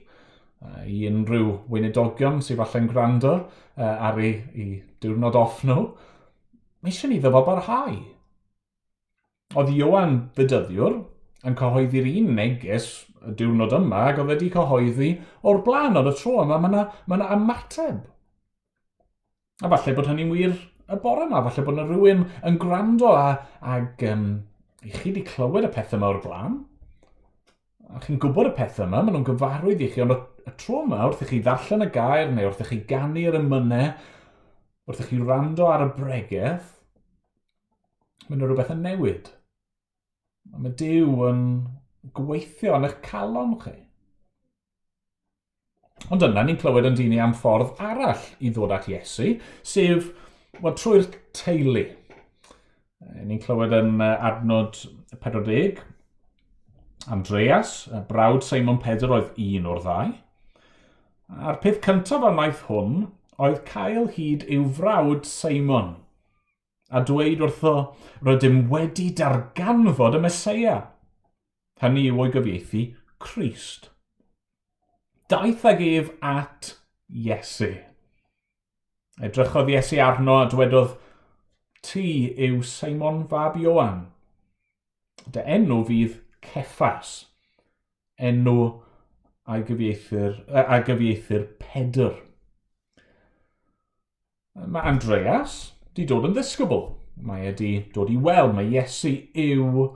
i unrhyw weinidogion sydd falle'n gwrando ar ei, ei diwrnod off nhw, mae eisiau ni ddyfal barhau. Oedd Ioan Fedyddiwr yn cyhoeddi'r un neges y diwrnod yma ac oedd wedi cyhoeddi o'r blaen, ond y tro yma mae yna, mae yna ymateb. A falle bod hynny'n wir y bore yma, falle bod yna rhywun yn gwrando a, ag um, i chi wedi clywed y pethau yma o'r blaen. A chi'n gwybod y pethau yma, maen nhw'n gyfarwydd i chi, ond y, y tro yma, wrth i chi ddarllen y gair neu wrth i chi ganu'r emynau, wrth i chi wrando ar y bregeth, mae yna rhywbeth yn newid. Mae Duw yn gweithio yn eich calon chi. Ond yna ni'n clywed yn dyn ni am ffordd arall i ddod at Iesu, sef well, trwy'r teulu. Ni'n clywed yn adnod 40, Andreas, brawd Simon Pedr oedd un o'r ddau. A'r peth cyntaf a wnaeth hwn oedd cael hyd i'w frawd Simon, a dweud wrtho, rydym wedi darganfod y Meseia. Hynny yw o'i gyfieithu, Crist. Daeth ag ef at Iesu. Edrychodd Iesu arno a dwedodd, Ti yw Simon fab Ioan. Dy enw fydd Ceffas, enw a'i gyfieithir, a gyfieithir Pedr. Mae Andreas di dod yn ddisgybl. Mae e di dod i weld mae Iesu yw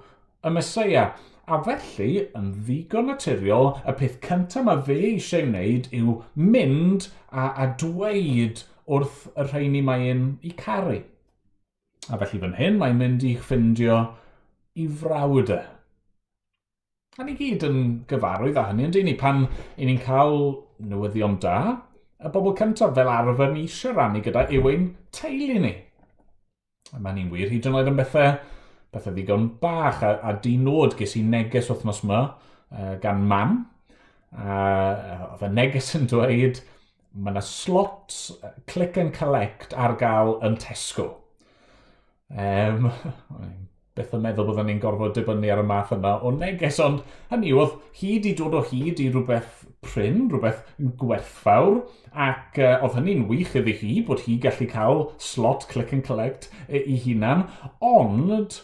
y Meseia. A felly, yn ddigon naturiol, y peth cyntaf mae fe eisiau wneud yw mynd a, a dweud wrth y rheini mae e'n i caru. A felly fan hyn, mae'n mynd i ffindio i frawd e. A ni gyd yn gyfarwydd â hynny, yndyn ni? Pan i ni'n cael newyddion da, y bobl cyntaf fel arfer ni eisiau rannu gyda yw ein teulu ni. A mae ni'n wir hyd yn oed yn bethau, bethau ddigon bach a, a di nod. Ges i neges wythnos yma gan mam. A oedd y neges yn dweud, mae yna slot click and collect ar gael yn Tesco. Um, beth yn meddwl byddwn ni'n gorfod dibynnu ar y math yna o neges, ond hynny yw, oedd hi wedi dod o hyd i rhywbeth prin, rhywbeth gwerthfawr, ac uh, oedd hynny'n wych iddi hi, bod hi gallu cael slot click and collect i hunan, ond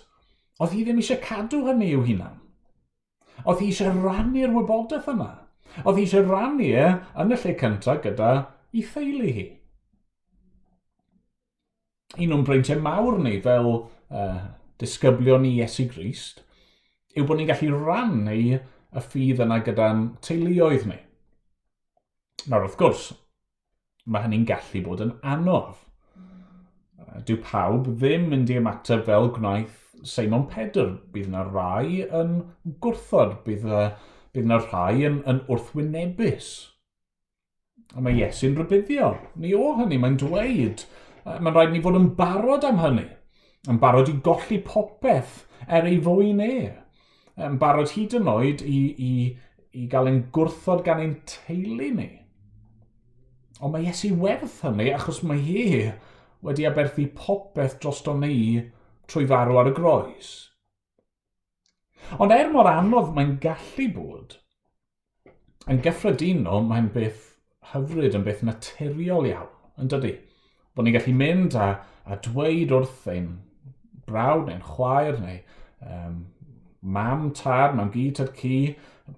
oedd hi ddim eisiau cadw hynny i'w hunan. Oedd hi eisiau rannu'r wybodaeth yma. Oedd hi eisiau rannu e yn y lle cyntaf gyda i theulu hi. Un o'n breintiau mawr ni fel uh, disgyblion i Iesu Grist yw bod ni'n gallu rannu y ffydd yna gyda'n teuluoedd ni. Nawr, wrth gwrs, mae hynny'n gallu bod yn anodd. Dyw pawb ddim mynd i ymateb fel gwnaeth Simon Pedr. Bydd yna rai yn gwrthod, bydd, bydd yna rhai yn, yn wrthwynebus. A mae Iesu'n rhybuddio ni o hynny. Mae'n dweud, mae'n rhaid ni fod yn barod am hynny. Yn barod i golli popeth er ei fwyn e. Yn barod hyd yn oed i, i, i gael ein gwrthod gan ein teulu ni. Ond mae Iesu werth hynny achos mae hi wedi aberthu popeth drosto ni trwy farw ar y groes. Ond er mor anodd mae'n gallu bod, yn gyffredinol mae'n beth hyfryd, yn beth naturiol iawn, yn dydy? Bod ni'n gallu mynd a, a dweud wrth ein brawd neu'n chwaer neu um, mam, tad, mam gi, tad ci,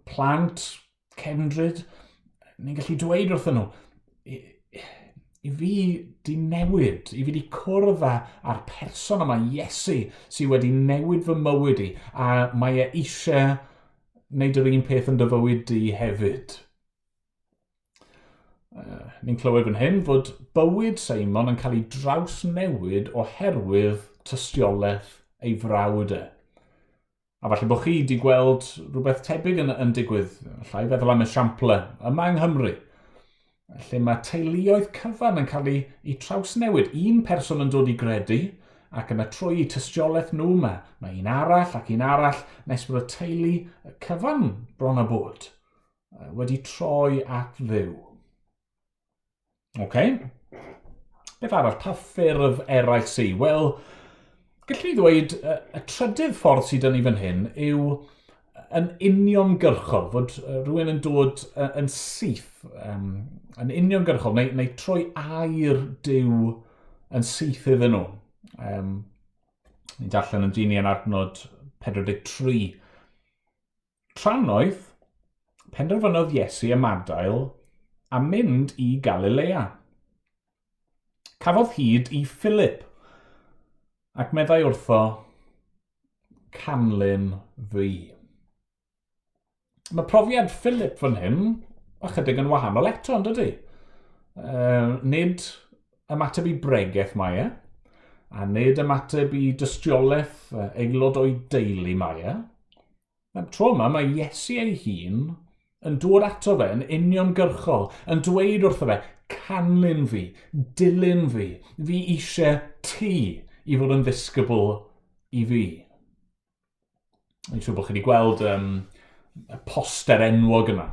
plant, cefndryd, ni'n gallu dweud wrthyn nhw, i, i fi di newid, i fi di cwrdd â, â'r person yma, Iesu, sydd wedi newid fy mywyd i, a mae e eisiau wneud yr un peth yn dy fywyd di hefyd. Uh, ni'n clywed fan hyn fod bywyd Simon yn cael ei drawsnewid oherwydd tystiolaeth ei frawd e. A falle bod chi wedi gweld rhywbeth tebyg yn, yn digwydd. Alla i feddwl am esiample yma yng Nghymru, lle mae teuluoedd cyfan yn cael ei, ei trawsnewid. Un person yn dod i gredu, ac yna trwy eu tystiolaeth nhw mae, mae un arall ac un arall, nes bod y teulu cyfan bron a bod wedi troi at Dduw. OK. Beth arall? Pa ffyrdd eraill sy? Wel, gallwn ni ddweud y, y trydydd ffordd sydd dyn ni fan hyn yw yn uniongyrchol, fod rhywun yn dod yn syth, um, yn uniongyrchol, neu, neu trwy air Duw yn syth iddyn nhw. Um, ni'n darllen yn dyn ni yn adnod 43. Trannoeth, penderfynodd Iesu ymadael a mynd i Galilea. Cafodd hyd i Philip, ac meddai wrtho, Canlyn fi. Mae profiad Philip fan hyn ychydig yn wahanol eto, yn dydy? Nid ymateb i bregeth mae e, a nid ymateb i dystiolaeth aelod o'i deulu mae e. Na'r tro yma mae Iesu ei hun yn dod ato fe yn uniongyrchol, yn dweud wrtho fe, canlyn fi, dilyn fi, fi eisiau ti i fod yn ddisgybl i fi. Dwi'n siŵr bod chi wedi gweld y poster enwog yna.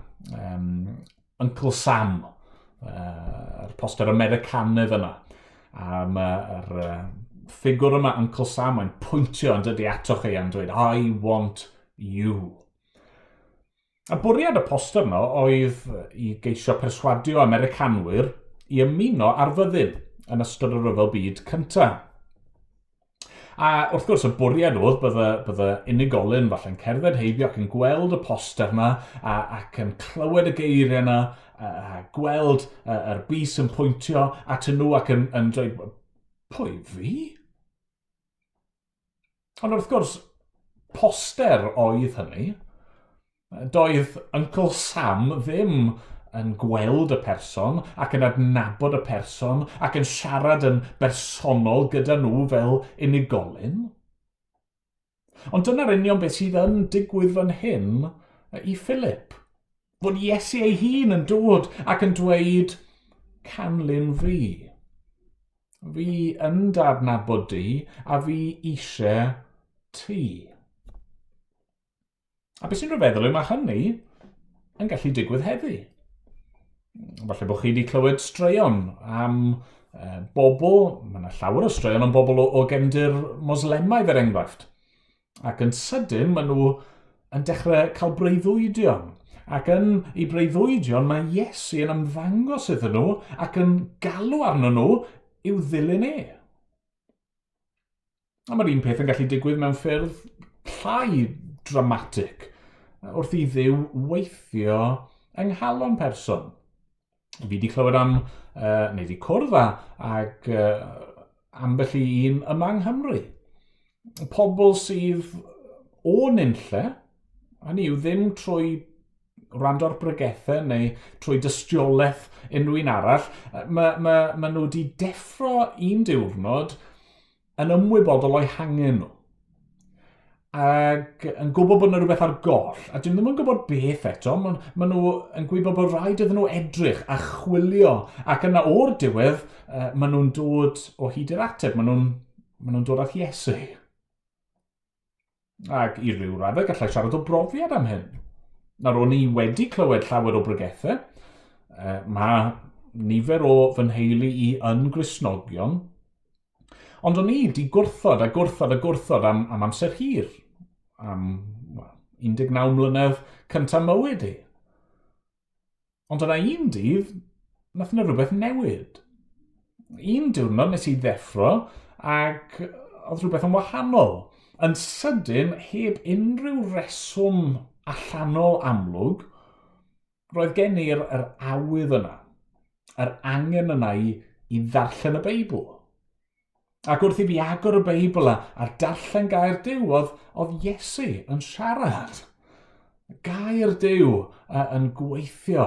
Uncle Sam, yr poster Americanaidd yna. A mae'r ffigwr yma, Uncle Sam, mae'n pwyntio yn dydy ato chi a'n dweud, I want you. A bwriad y poster yno oedd i geisio perswadio Americanwyr i ymuno â'r fyddin yn ystod y Rhyfel Byd Cyntaf. A wrth gwrs, y bwriad oedd bydde, bydde unigolyn falle'n cerdded heibio ac yn gweld y poster yma a, ac yn clywed y geiriau yna a, a gweld yr bys yn pwyntio at nhw ac yn, yn dweud, pwy, fi? Ond wrth gwrs, poster oedd hynny. Doedd Uncle Sam ddim yn gweld y person ac yn adnabod y person ac yn siarad yn bersonol gyda nhw fel unigolyn. Ond dyna'r union beth sydd yn digwydd fan hyn i Philip. Fod Iesu ei hun yn dod ac yn dweud, canlyn fi. Fi yn dadnabod di a fi eisiau ti. A beth sy'n rhyfeddol yw mae hynny yn gallu digwydd heddi. Falle bod chi wedi clywed straeon am bobl, mae yna llawer o straeon am bobl o gefndir Moslemaidd er enghraifft. Ac yn sydyn maen nhw yn dechrau cael breuddwydion. Ac yn eu breuddwydion mae Iesu yn ymddangos iddyn nhw ac yn galw arnyn nhw i'w ddilyn e. A mae'r un peth yn gallu digwydd mewn ffyrdd llai dramatig, wrth i Dduw weithio yng nghalon person. Fi wedi clywed am, neu wedi cwrdd â, ag ambell i un yma yng Nghymru. Pobl sydd o nunlle, hynny yw ddim trwy wrando ar bregethau neu trwy dystiolaeth unrhyw un arall, mae, mae, mae nhw wedi deffro un diwrnod yn ymwybodol o'i hangen nhw. Ac yn gwybod bod yna rhywbeth ar goll, a dyn nhw ddim yn gwybod beth eto, maen ma nhw yn gwybod bod rhaid iddyn nhw edrych a chwilio, ac yna o'r diwedd, maen nhw'n dod o hyd i'r ateb, maen nhw'n ma nhw dod at Iesu. Ac i ryw raddau gallai siarad o brofiad am hyn. Nawr, o'n i wedi clywed llawer o bregethau. Mae nifer o fy nheulu i yn Gristnogion. Ond o'n i wedi gwrthod a gwrthod a gwrthod am, am amser hir. Am well, 19 mlynedd cyntaf mywyd i. Ond yna un dydd, nath yna rhywbeth newid. Un diwrnod nes i ddeffro ac oedd rhywbeth yn wahanol. Yn sydyn, heb unrhyw reswm allanol amlwg, roedd gen i'r yr awydd yna, yr angen yna i, i ddarllen y Beibl. Ac wrth i fi agor y Beibl a, a darllen gair Duw, oedd, oedd Iesu yn siarad. Gair Duw yn gweithio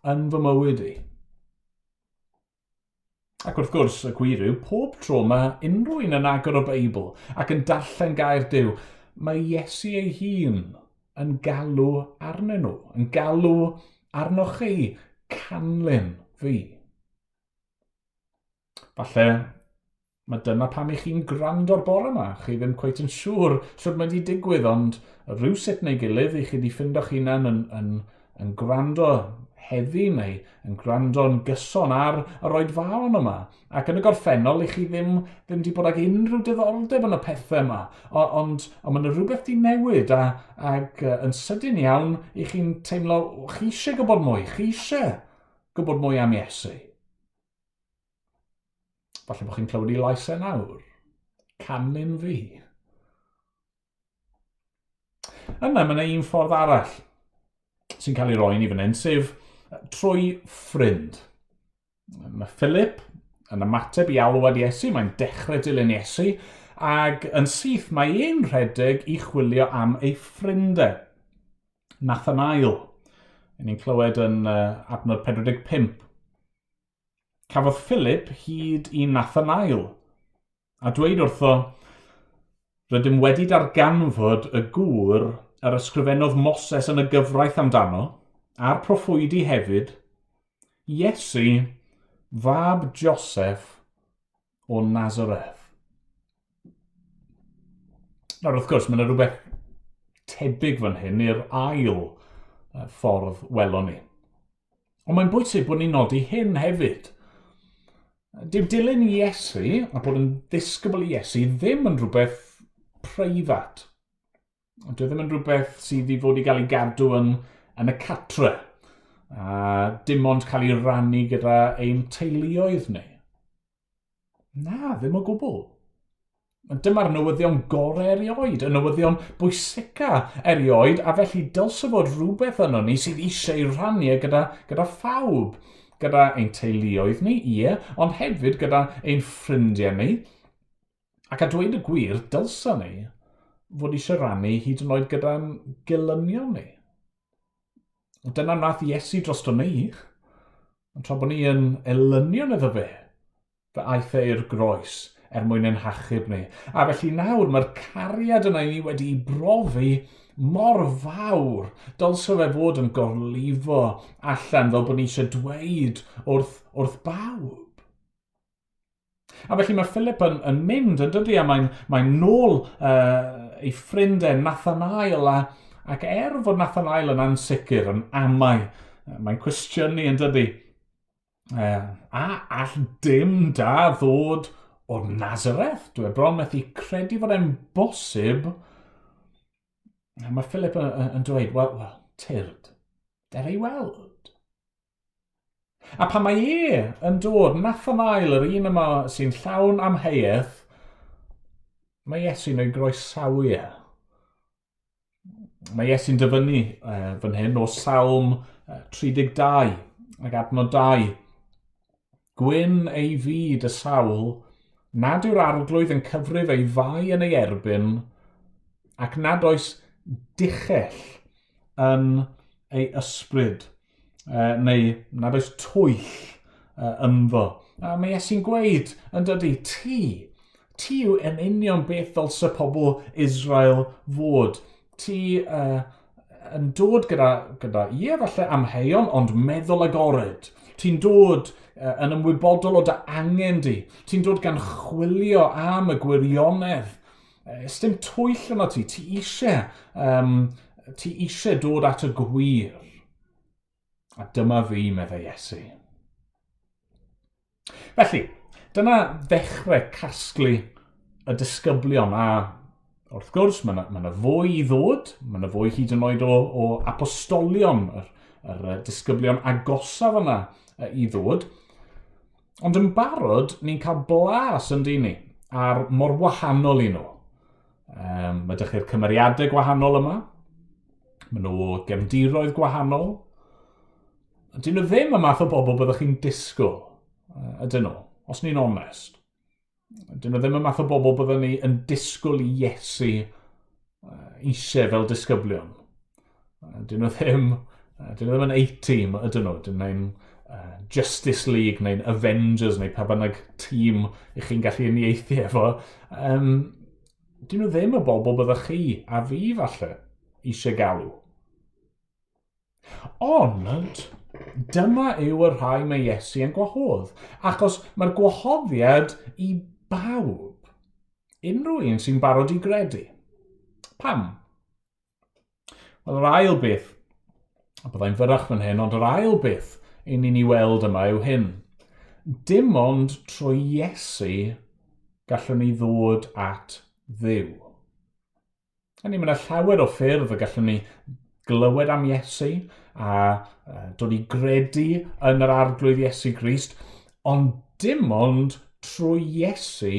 yn fy mywyd i. Ac wrth gwrs, y gwir yw, pob tro mae unrhyw un yn agor y Beibl ac yn darllen gair Duw, mae Iesu ei hun yn galw arnyn nhw, yn galw arnoch chi, canlyn fi. Falle mae dyna pam i chi'n gwrando'r bore yma. Chi ddim cweit yn siŵr sut mae wedi digwydd, ond rhywsut neu gilydd i chi wedi ffindo'ch hunan yn, yn, yn gwrando heddi neu yn gwrando'n gyson ar yr oedfaon yma. Ac yn y gorffennol, i chi ddim, ddim wedi bod ag unrhyw diddordeb yn y pethau yma. O, ond, ond mae yna rhywbeth wedi newid a, ac yn sydyn iawn i chi'n teimlo, chi eisiau gwybod mwy, chi eisiau gwybod mwy am Iesu. Falle bod chi'n clywed ei lais e nawr. Canlyn fi. Yna, mae yna un ffordd arall sy'n cael ei roi ni fan hyn, sef trwy ffrind. Mae Philip yn ymateb i alwad Iesu, mae'n dechrau dilyn Iesu, ac yn syth mae e'n rhedeg i chwilio am ei ffrindau. Nathanael. Ni'n clywed yn adnod 45. Cafodd Philip hyd i Nathanael, a dweud wrtho, Rydym wedi darganfod y gŵr yr ysgrifennodd Moses yn y gyfraith amdano, a'r proffwydi hefyd, Iesu, fab Joseph o Nazareth. Nawr, wrth gwrs, mae yna rhywbeth tebyg fan hyn i'r ail ffordd welon ni. Ond mae'n bwysig bod ni'n nodi hyn hefyd. Dyw dilyn Iesu a bod yn ddisgybl i Iesu ddim yn rhywbeth preifat. Dyw e ddim yn rhywbeth sydd i fod i gael ei gadw yn, yn y catre a dim ond cael ei rannu gyda ein teuluoedd ni. Na, ddim o gwbl. Dyma'r newyddion gorau erioed, y newyddion bwysica erioed, a felly dylse fod rhywbeth yno ni sydd eisiau ei rhannu e gyda, gyda phawb. Gyda ein teuluoedd ni, ie, ond hefyd gyda ein ffrindiau ni. Ac a dweud y gwir, dylse ni fod eisiau rannu hyd yn oed gyda'n gelynion ni. Dyna wnaeth Iesu drosto ni. Ond tra bod ni yn elynion iddo fe, fe aeth e i'r groes er mwyn ein hachub ni. A felly nawr mae'r cariad yna i ni wedi'i brofi mor fawr. Dylse fe fod yn gorlifo allan fel bod ni eisiau dweud wrth, wrth bawb. A felly mae Philip yn, yn mynd yn dydy, a mae'n mae nôl ei ffrind e, Nathanael, a, ac er fod Nathanael yn ansicr, yn amau, mae'n cwestiynu yn dydy, a all dim da ddod o Nazareth? Dwi e bron methu credu fod e'n bosib. A mae Philip yn, yn, yn dweud, wel, well, tyrd, der ei weld. A pan mae e yn dod, Nathanael, yr un yma sy'n llawn amheuaeth, mae Iesu'n ei groesawu e. Mae Iesu'n dyfynnu fan hyn o Salm 32 ac adnod 2. Gwyn ei fyd y sawl nad yw'r arglwydd yn cyfrif ei fai yn ei erbyn ac nad oes dichell yn ei ysbryd, neu nad oes twyll ynddo. A mae Iesu'n gweud yn dydy, ti, ti yw yn union beth ddylse pobl Israel fod. Ti yn dod gyda, gyda ie, falle amheuon, ond meddwl agored. Ti'n dod yn ymwybodol o dy angen di. Ti'n dod gan chwilio am y gwirionedd. Ys dim twyll yno ti. Ti eisiau, um, ti eisiau dod at y gwir. A dyma fi, meddai Iesu. Felly, dyna ddechrau casglu y disgyblion a wrth gwrs mae yna, mae yna fwy i ddod, mae yna fwy hyd yn oed o, o apostolion, yr, yr disgyblion agosaf yna i ddod. Ond yn barod, ni'n cael blas yn dyn ni ar mor wahanol i nhw. Um, mae ydych chi'r cymeriadau gwahanol yma. Maen nhw o gefndiroedd gwahanol. Dyn nhw ddim y math o bobl byddwch chi'n disgwyl, ydyn nhw, os ni'n onest. Dyn nhw ddim y math o bobl byddwn ni yn disgwyl i Iesu eisiau fel disgyblion. Dyn nhw ddim, dyn nhw ddim yn A-team, ydyn nhw. Dyn nhw'n Justice League neu'n Avengers neu pa bynnag tîm i chi'n gallu uniaethu efo. Um, dyn nhw ddim y bobl byddwch chi a fi falle eisiau galw. Ond dyma yw y rhai mae Iesu yn gwahodd, achos mae'r gwahoddiad i bawb, unrhyw un sy'n barod i gredu. Pam? Wel, yr ail beth, a byddai'n fyrrach fan hyn, ond yr ail beth i ni'n ei weld yma yw hyn. Dim ond trwy Iesu gallwn ni ddod at Dduw. A ni, mae yna llawer o ffyrdd y gallwn ni glywed am Iesu a dod i gredu yn yr Arglwydd Iesu Grist, ond dim ond trwy Iesu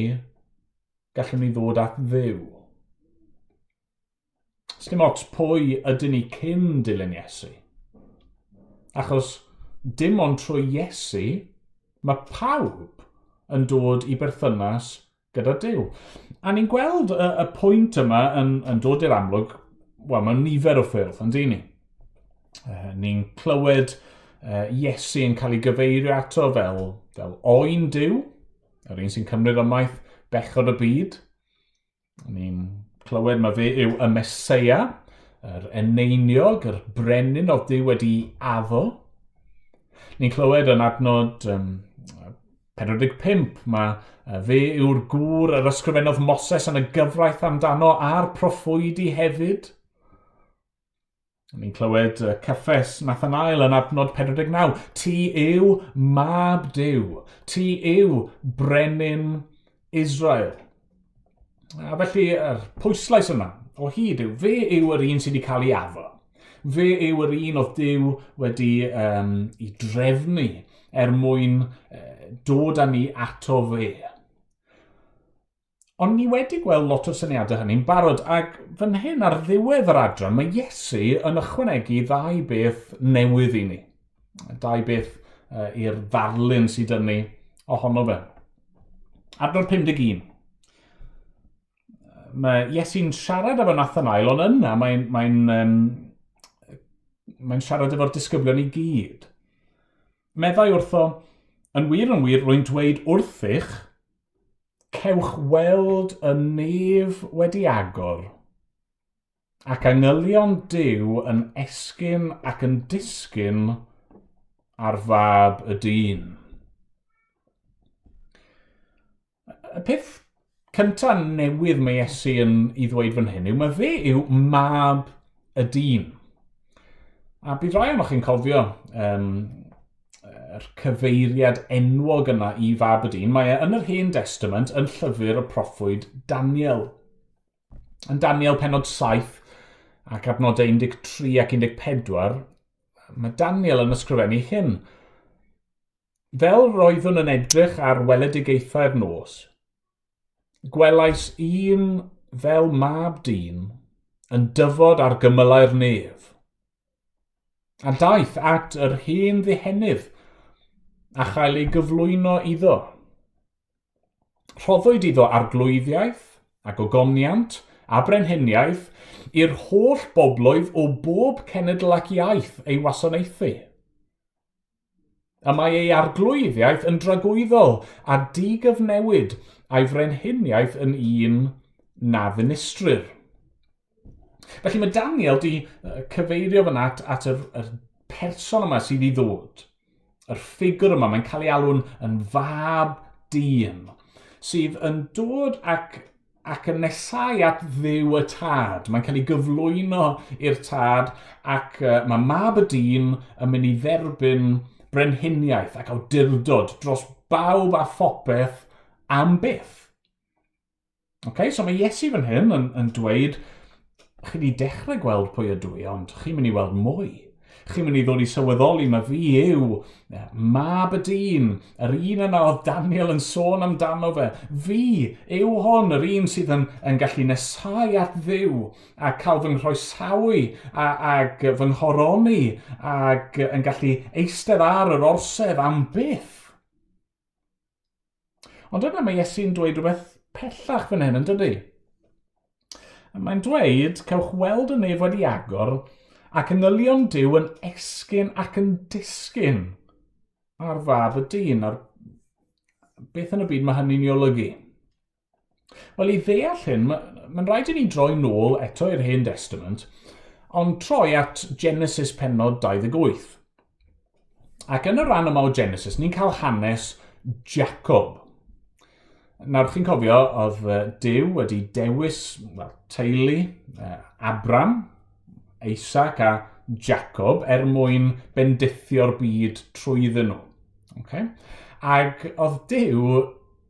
gallwn ni ddod at Dduw. Sdim ots pwy ydyn ni cyn dilyn Iesu. Achos dim ond trwy Iesu mae pawb yn dod i berthynas gyda Duw. A ni'n gweld y, y pwynt yma yn, yn dod i'r amlwg, wel, mewn nifer o ffyrdd, yn dyn ni. Ni'n clywed Iesu yn cael ei gyfeirio ato fel, fel oen Duw, yr un sy'n cymryd ymaith bechod y byd. Ni'n clywed mae fe yw y Meseia, yr eneiniog, yr brenin oedd Duw wedi addo. Ni'n clywed yn adnod um, 45, mae fe yw'r gŵr yr ysgrifennodd Moses yn y gyfraith amdano a'r proffwydi hefyd. Ni'n clywed cyffes Nathanael yn adnod 49. Ti yw mab Duw. Ti yw brenin Israel. A felly, yr pwyslais yna o hyd yw, fe yw yr un sydd wedi cael ei addo. Fe yw yr un oedd Duw wedi um, i drefnu er mwyn uh, dod â ni ato fe. Ond ni wedi gweld lot o'r syniadau hynny'n barod, ac fan hyn ar ddiwedd yr adran mae Iesu yn ychwanegu ddau beth newydd i ni. Dau beth uh, i'r ddarlun sydd yn ni ohono fe. Adnod 51. Mae Iesu'n siarad efo Nathanael, ond yna mae'n mae um, mae siarad efo'r disgyblion i gyd. Meddai wrtho, yn wir yn wir, rwy'n dweud wrthych, Cewch weld y nef wedi agor, ac angylion Duw yn esgyn ac yn disgyn ar fab y dyn. Y peth cyntaf newydd mae Iesu yn ei ddweud fan hyn yw mae fe yw mab y dyn. A bydd rai ohonoch chi'n cofio um, yr cyfeiriad enwog yna i Fab y Dyn, mae e yn yr Hen Testament yn llyfr y proffwyd Daniel. Yn Daniel penod 7 ac adnodau 13 ac 14, mae Daniel yn ysgrifennu hyn. Fel roeddwn yn edrych ar weledigaethau'r nos, gwelais un fel mab dyn yn dyfod ar gymylau'r nef. A daeth at yr hen ddihenydd a chael ei gyflwyno iddo. Rhoddwyd iddo arglwyddiaeth a gogoniant a brenhiniaeth i'r holl bobloedd o bob cenedl ac iaith ei wasanaethu. Y mae ei arglwyddiaeth yn dragwyddol a digyfnewid, a'i frenhiniaeth yn un na ddinistrir. Felly mae Daniel di cyfeirio fan at, at yr, yr person yma sydd i ddod. Yr ffigur yma, mae'n cael ei alw'n yn fab dyn, sydd yn dod ac ac yn nesau at Dduw y Tad. Mae'n cael ei gyflwyno i'r Tad ac uh, mae mab y dyn yn mynd i dderbyn brenhiniaeth ac awdurdod dros bawb a phopeth am byth. Okay, so mae Iesu fan hyn yn, yn dweud, chi wedi dechrau gweld pwy ydw i, ond chi'n mynd i weld mwy. Chi'n mynd i ddod i sylweddoli mae fi yw mab y dyn, yr un yna oedd Daniel yn sôn amdano fe. Fi yw hwn, yr un sydd yn, yn gallu nesau at Dduw a cael fy nghroesawu a, ag fy nghoroni ac yn gallu eistedd ar yr orsedd am byth. Ond yna mae Iesu'n dweud rhywbeth pellach fan hyn, yn dydy? Mae'n dweud, cewch weld y nef wedi agor ac angylion Duw yn esgyn ac yn disgyn ar fab y dyn. Ar beth yn y byd mae hynny'n ei olygu? Wel, i ddeall hyn, mae'n rhaid i ni droi nôl eto i'r Hen Testament, ond troi at Genesis penod 28. Ac yn y rhan yma o Genesis, ni'n cael hanes Jacob. Nawr, chi'n cofio, oedd Duw wedi dewis well, teulu Abram, Isaac a Jacob er mwyn bendithio'r byd trwyddyn nhw. Okay? Ac oedd Duw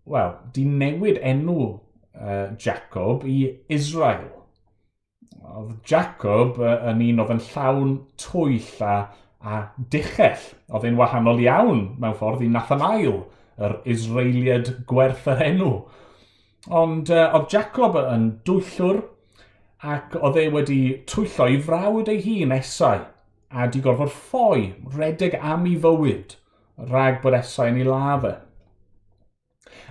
wel, di newid enw uh, Jacob i Israel. Oedd Jacob uh, yn un oedd yn llawn twyll a, a dichell. Oedd e'n wahanol iawn mewn ffordd i Nathanael, yr Israeliad gwerth yr enw. Ond uh, oedd Jacob yn dwyllwr ac oedd e wedi twyllo i frawd ei hun, Esau, a di gorfod ffoi, redeg am ei fywyd, rhag bod Esau yn ei ladd e.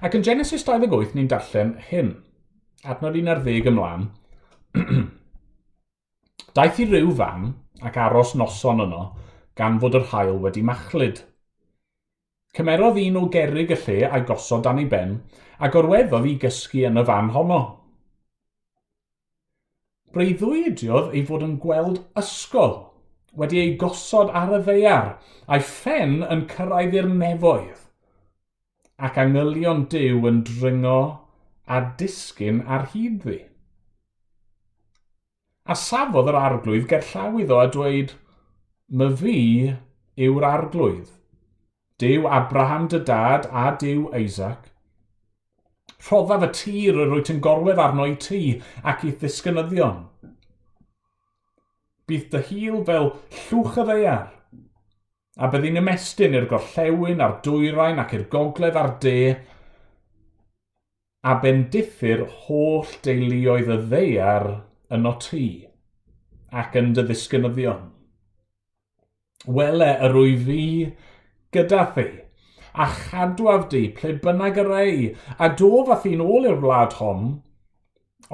Ac yn Genesis 28 ni'n darllen hyn. Adnod 11 ymlaen. Daeth i ryw fan ac aros noson yno, gan fod yr haul wedi machlud. Cymerodd un o gerrig y lle a'i gosod dan ei ben, a gorweddodd i gysgu yn y fan honno. Breuddwydiodd ei fod yn gweld ysgol wedi ei gosod ar y ddaear, a'i phen yn cyrraedd i'r nefoedd, ac angylion Duw yn dringo a disgyn ar hyd-ddi. A safodd yr arglwydd gerllaw iddo a dweud, Myfi yw'r arglwydd, Duw Abraham dy dad a Duw Isaac. Rhoddaf y tir yr wyt yn gorwedd arno i ti ac i'th ddisgynyddion. Bydd dy hil fel llwch y ddaear, a byddi'n ymestyn i'r gorllewin a'r dwyrain ac i'r gogledd a'r de, a bendithir holl deuluoedd y ddaear yno ti, ac yn dy ddisgynyddion. Wele, yr wyf fi gyda thi, a chadwaf di ple bynnag yr ei, a dof â thi'n ôl i'r wlad hon,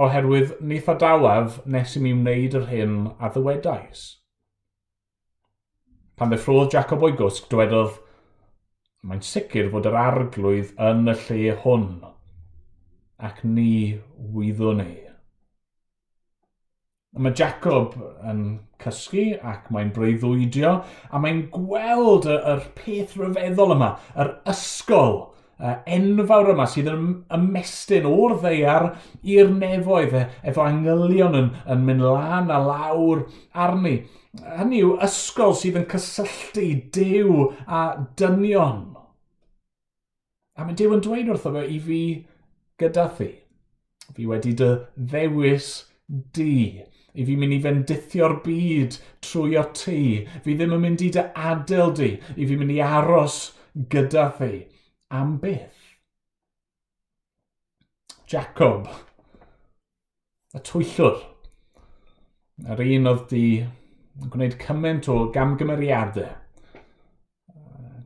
oherwydd ni thadawaf nes i mi wneud yr hyn a ddywedais. Pan ddeffrodd Jacob o'i gwsg, dywedodd, Mae'n sicr fod yr arglwydd yn y lle hwn, ac ni wyddwn i. Mae Jacob yn cysgu ac mae'n breuddwydio a mae'n gweld y, yr peth rhyfeddol yma, yr ysgol enfawr yma sydd yn ymestyn o'r ddeiar i'r nefoedd e, efo angylion yn, yn mynd lan a lawr arni. Hynny yw ysgol sydd yn cysylltu Duw a dynion. A mae Duw yn dweud wrtho fe i fi gyda thi. Fi wedi dy ddewis di. I fi mynd i fendithio'r byd trwy o ti. Fi ddim yn mynd i dy adael di. I fi mynd i aros gyda thi. Am byth. Jacob, y twyllwr, yr un oedd di gwneud cymaint o gamgymeriadau,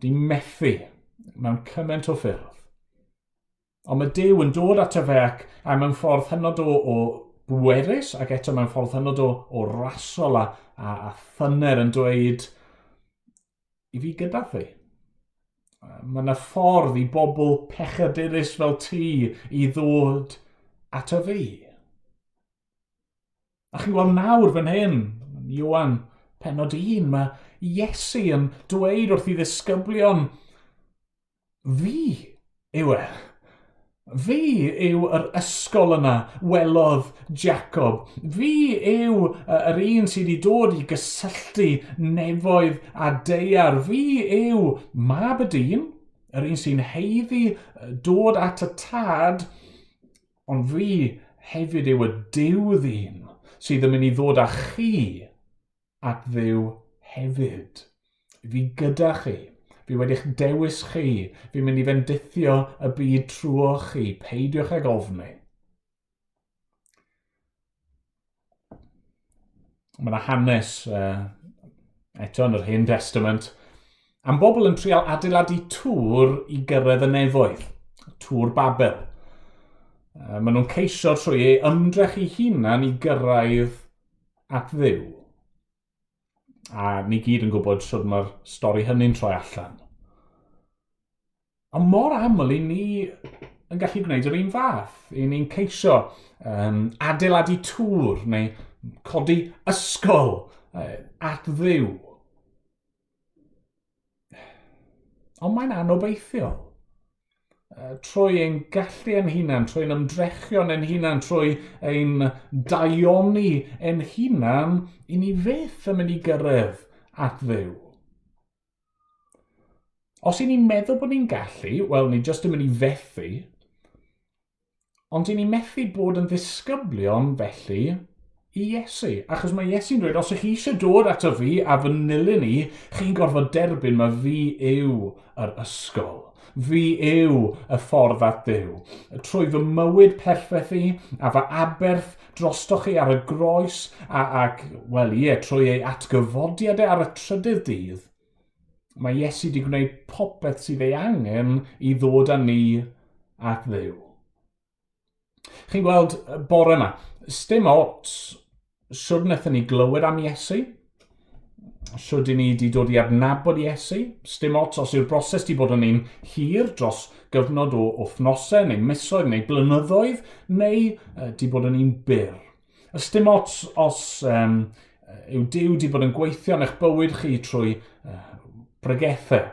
di methu mewn cymaint o ffyrdd. Ond mae Duw yn dod ato fe ac, a mewn ffordd hynod o, o bwerus ac eto mewn ffordd hynod o, o rasol a, a, a thyner yn dweud i fi gyda thi. Mae yna ffordd i bobl pechadurus fel ti i ddod ato fi. A chi'n gweld nawr fan hyn, Ioan penod 1, mae Iesu yn dweud wrth i ddisgyblion, Fi yw e. Fi yw yr ysgol yna welodd Jacob. Fi yw yr un sydd wedi dod i gysylltu nefoedd a daear. Fi yw mab y dyn, yr un sy'n heiddi dod at y tad, ond fi hefyd yw y Duw ddyn sydd yn mynd i ddod â chi at Dduw hefyd. Fi gyda chi. Fi wedi'ch dewis chi. Fi'n mynd i fendithio y byd trwy chi. Peidiwch ag ofni. Mae yna hanes uh, eto yn yr Hen Testament am bobl yn trial adeiladu tŵr i gyrraedd y nefoedd, Tŵr Babel. Uh, maen nhw'n ceisio trwy ei ymdrech eu hunan i gyrraedd at Dduw. A ni gyd yn gwybod sut mae'r stori hynny'n troi allan. Ond mor aml i ni yn gallu gwneud yr un fath. I ni'n ceisio um, adeiladu tŵr neu codi ysgol uh, at Dduw. Ond mae'n anobeithiol. Trwy ein gallu ein hunan, trwy ein ymdrechion ein hunan, trwy ein daioni ein hunan, i ni fyth yn mynd i gyrraedd at Dduw. Os i ni'n meddwl bod ni'n gallu, wel, ni jyst yn mynd i fethu, Ond i ni methu bod yn ddisgyblion felly i Iesu. Achos mae Iesu'n dweud, os ych chi eisiau dod ato fi a fy nilyn i, chi'n gorfod derbyn mae fi yw yr ysgol. Fi yw y ffordd at Dduw. Trwy fy mywyd perffaith i a fy aberth drostoch chi ar y groes a, ac, wel ie, trwy ei atgyfodiad e ar y trydydd dydd, Mae Iesu wedi gwneud popeth sydd ei angen i ddod â ni at Dduw. Chi'n gweld bore yma, sdim ots siwr wnaethon ni glywed am Iesu. Shwd i ni wedi dod i adnabod Iesu. Sdim ots os yw'r broses wedi bod yn un hir dros gyfnod o wythnosau neu misoedd neu blynyddoedd, neu wedi bod yn un byr. Ysdim ots os yw Duw wedi bod yn gweithio yn eich bywyd chi trwy bregethau,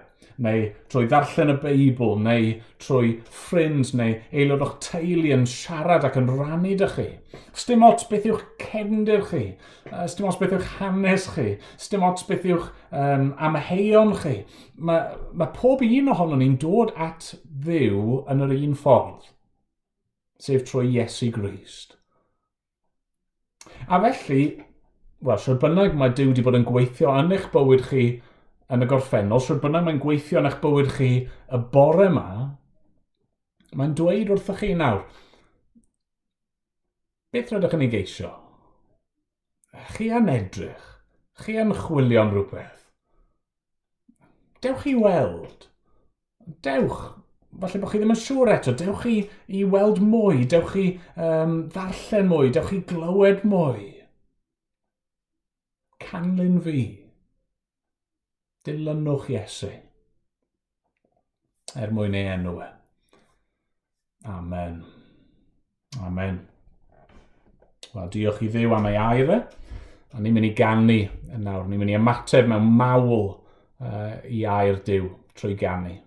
neu trwy ddarllen y Beibl, neu trwy ffrind neu aelod o'ch teulu yn siarad ac yn rannu dy chi. Sdim ots beth yw'ch cefndir chi, sdim ots beth yw'ch hanes chi, sdim ots beth yw'ch amheuon chi. Mae pob un ohonon ni'n dod at Dduw yn yr un ffordd, sef trwy Iesu Grist. A felly, wel, shwd bynnag mae Duw wedi bod yn gweithio yn eich bywyd chi yn y gorffennol, shwd bynnag mae'n gweithio yn eich bywyd chi y bore yma, mae'n dweud wrthych chi nawr, beth rydych yn ei geisio? Chi yn edrych, chi yn chwilio am rhywbeth. Dewch i weld. Dewch, falle bod chi ddim yn siŵr eto, dewch i weld mwy, dewch i ddarllen mwy, dewch i glywed mwy. Canlyn fi. Dilynwch Iesu. Er mwyn ei enw e. Amen. Amen. Wel, diolch i Dduw am ei air e. A ni'n mynd i ganu yn nawr. Ni'n mynd i ymateb mewn mawl i air Duw trwy ganu.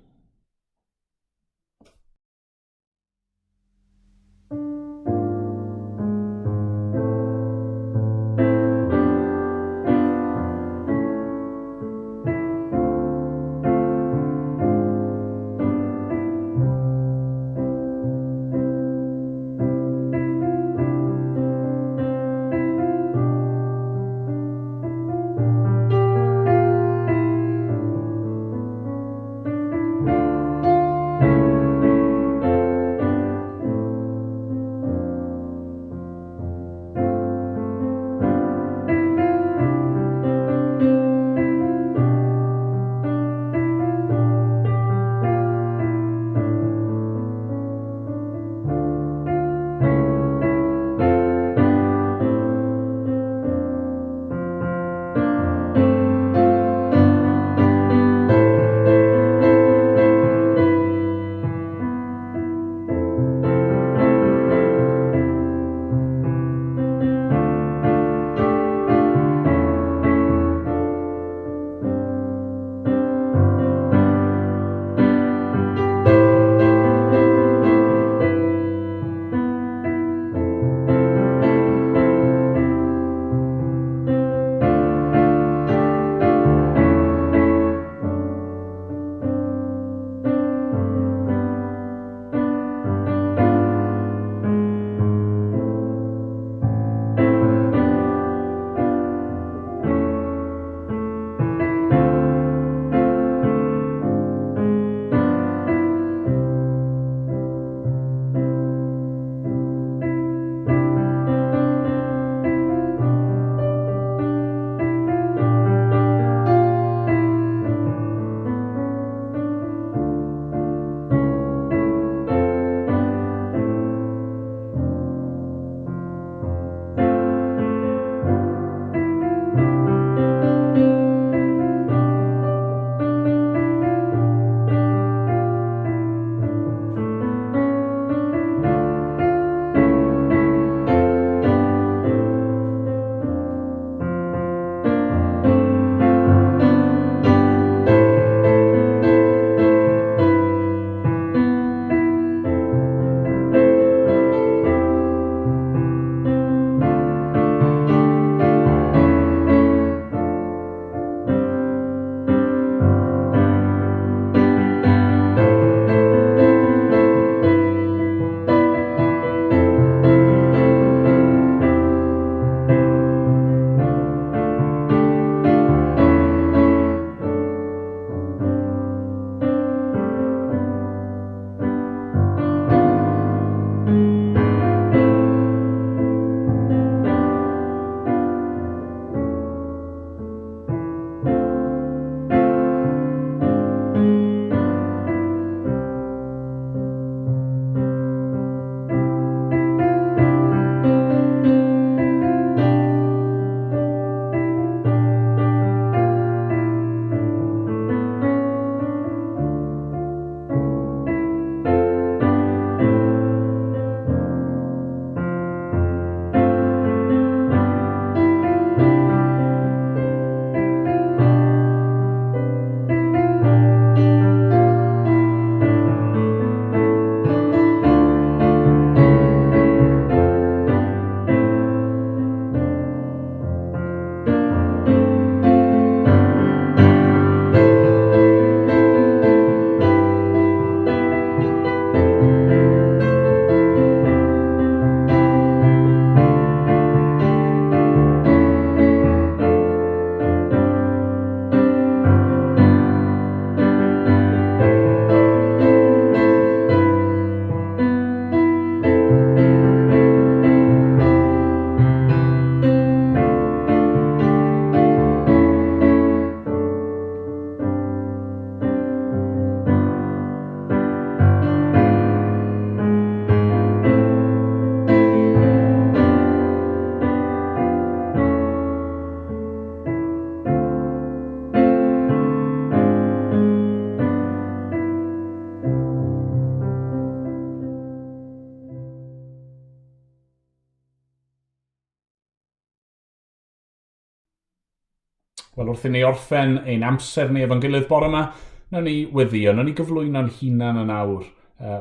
Wel, wrth i ni orffen ein amser ni efo'n gilydd bore yma, nawn ni weddio, nawn ni gyflwyno'n hunan yn awr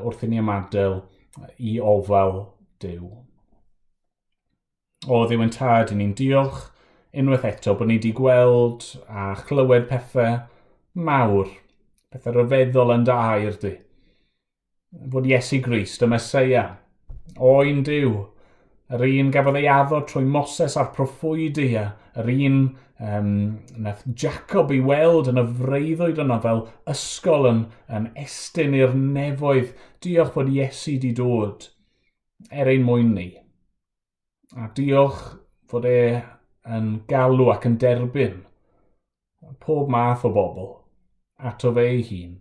wrth i ni ymadael i ofal Duw. O Dduw yn Tad, i ni'n diolch unwaith eto bod ni wedi gweld a chlywed pethau mawr, pethau rhyfeddol yn dy air di. Fod Iesu Grist, y Meseia, oen Duw, yr un gafodd ei addo trwy Moses a'r proffwydi, a yr un nath Jacob i weld yn y freuddwyd yno fel ysgol yn, yn estyn i'r nefoedd. Diolch fod Iesu di dod er ein mwyn ni. A diolch fod e yn galw ac yn derbyn pob math o bobl ato fe ei hun.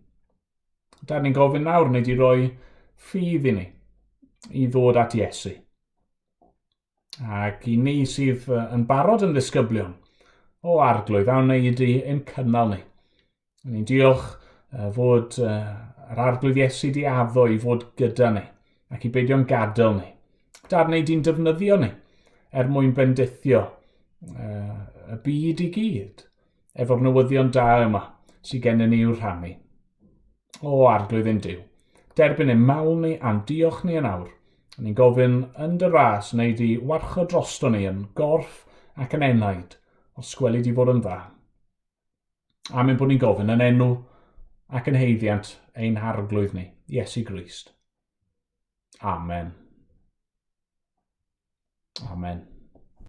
Da ni'n gofyn nawr, neu di roi ffydd i ni i ddod at Iesu. Ac i ni sydd yn barod yn ddisgyblion o arglwydd, a wneud i ein cynnal ni. Ni'n diolch fod yr arglwydd Iesu di addo i fod gyda ni ac i beidio'n gadael ni. Dad, neu di'n defnyddio ni er mwyn bendithio y byd i gyd efo'r newyddion da yma sydd gennym ni i'w rhannu. O, arglwydd ein Duw, derbyn ein mawl ni a'n diolch ni yn awr. Ni'n gofyn yn dy ras neu di warchod drosto ni yn gorff ac yn enaid, os gweli di fod yn dda. Am ein bod ni'n gofyn yn enw ac yn heiddiant ein harglwydd ni, Iesu Grist. Amen. Amen.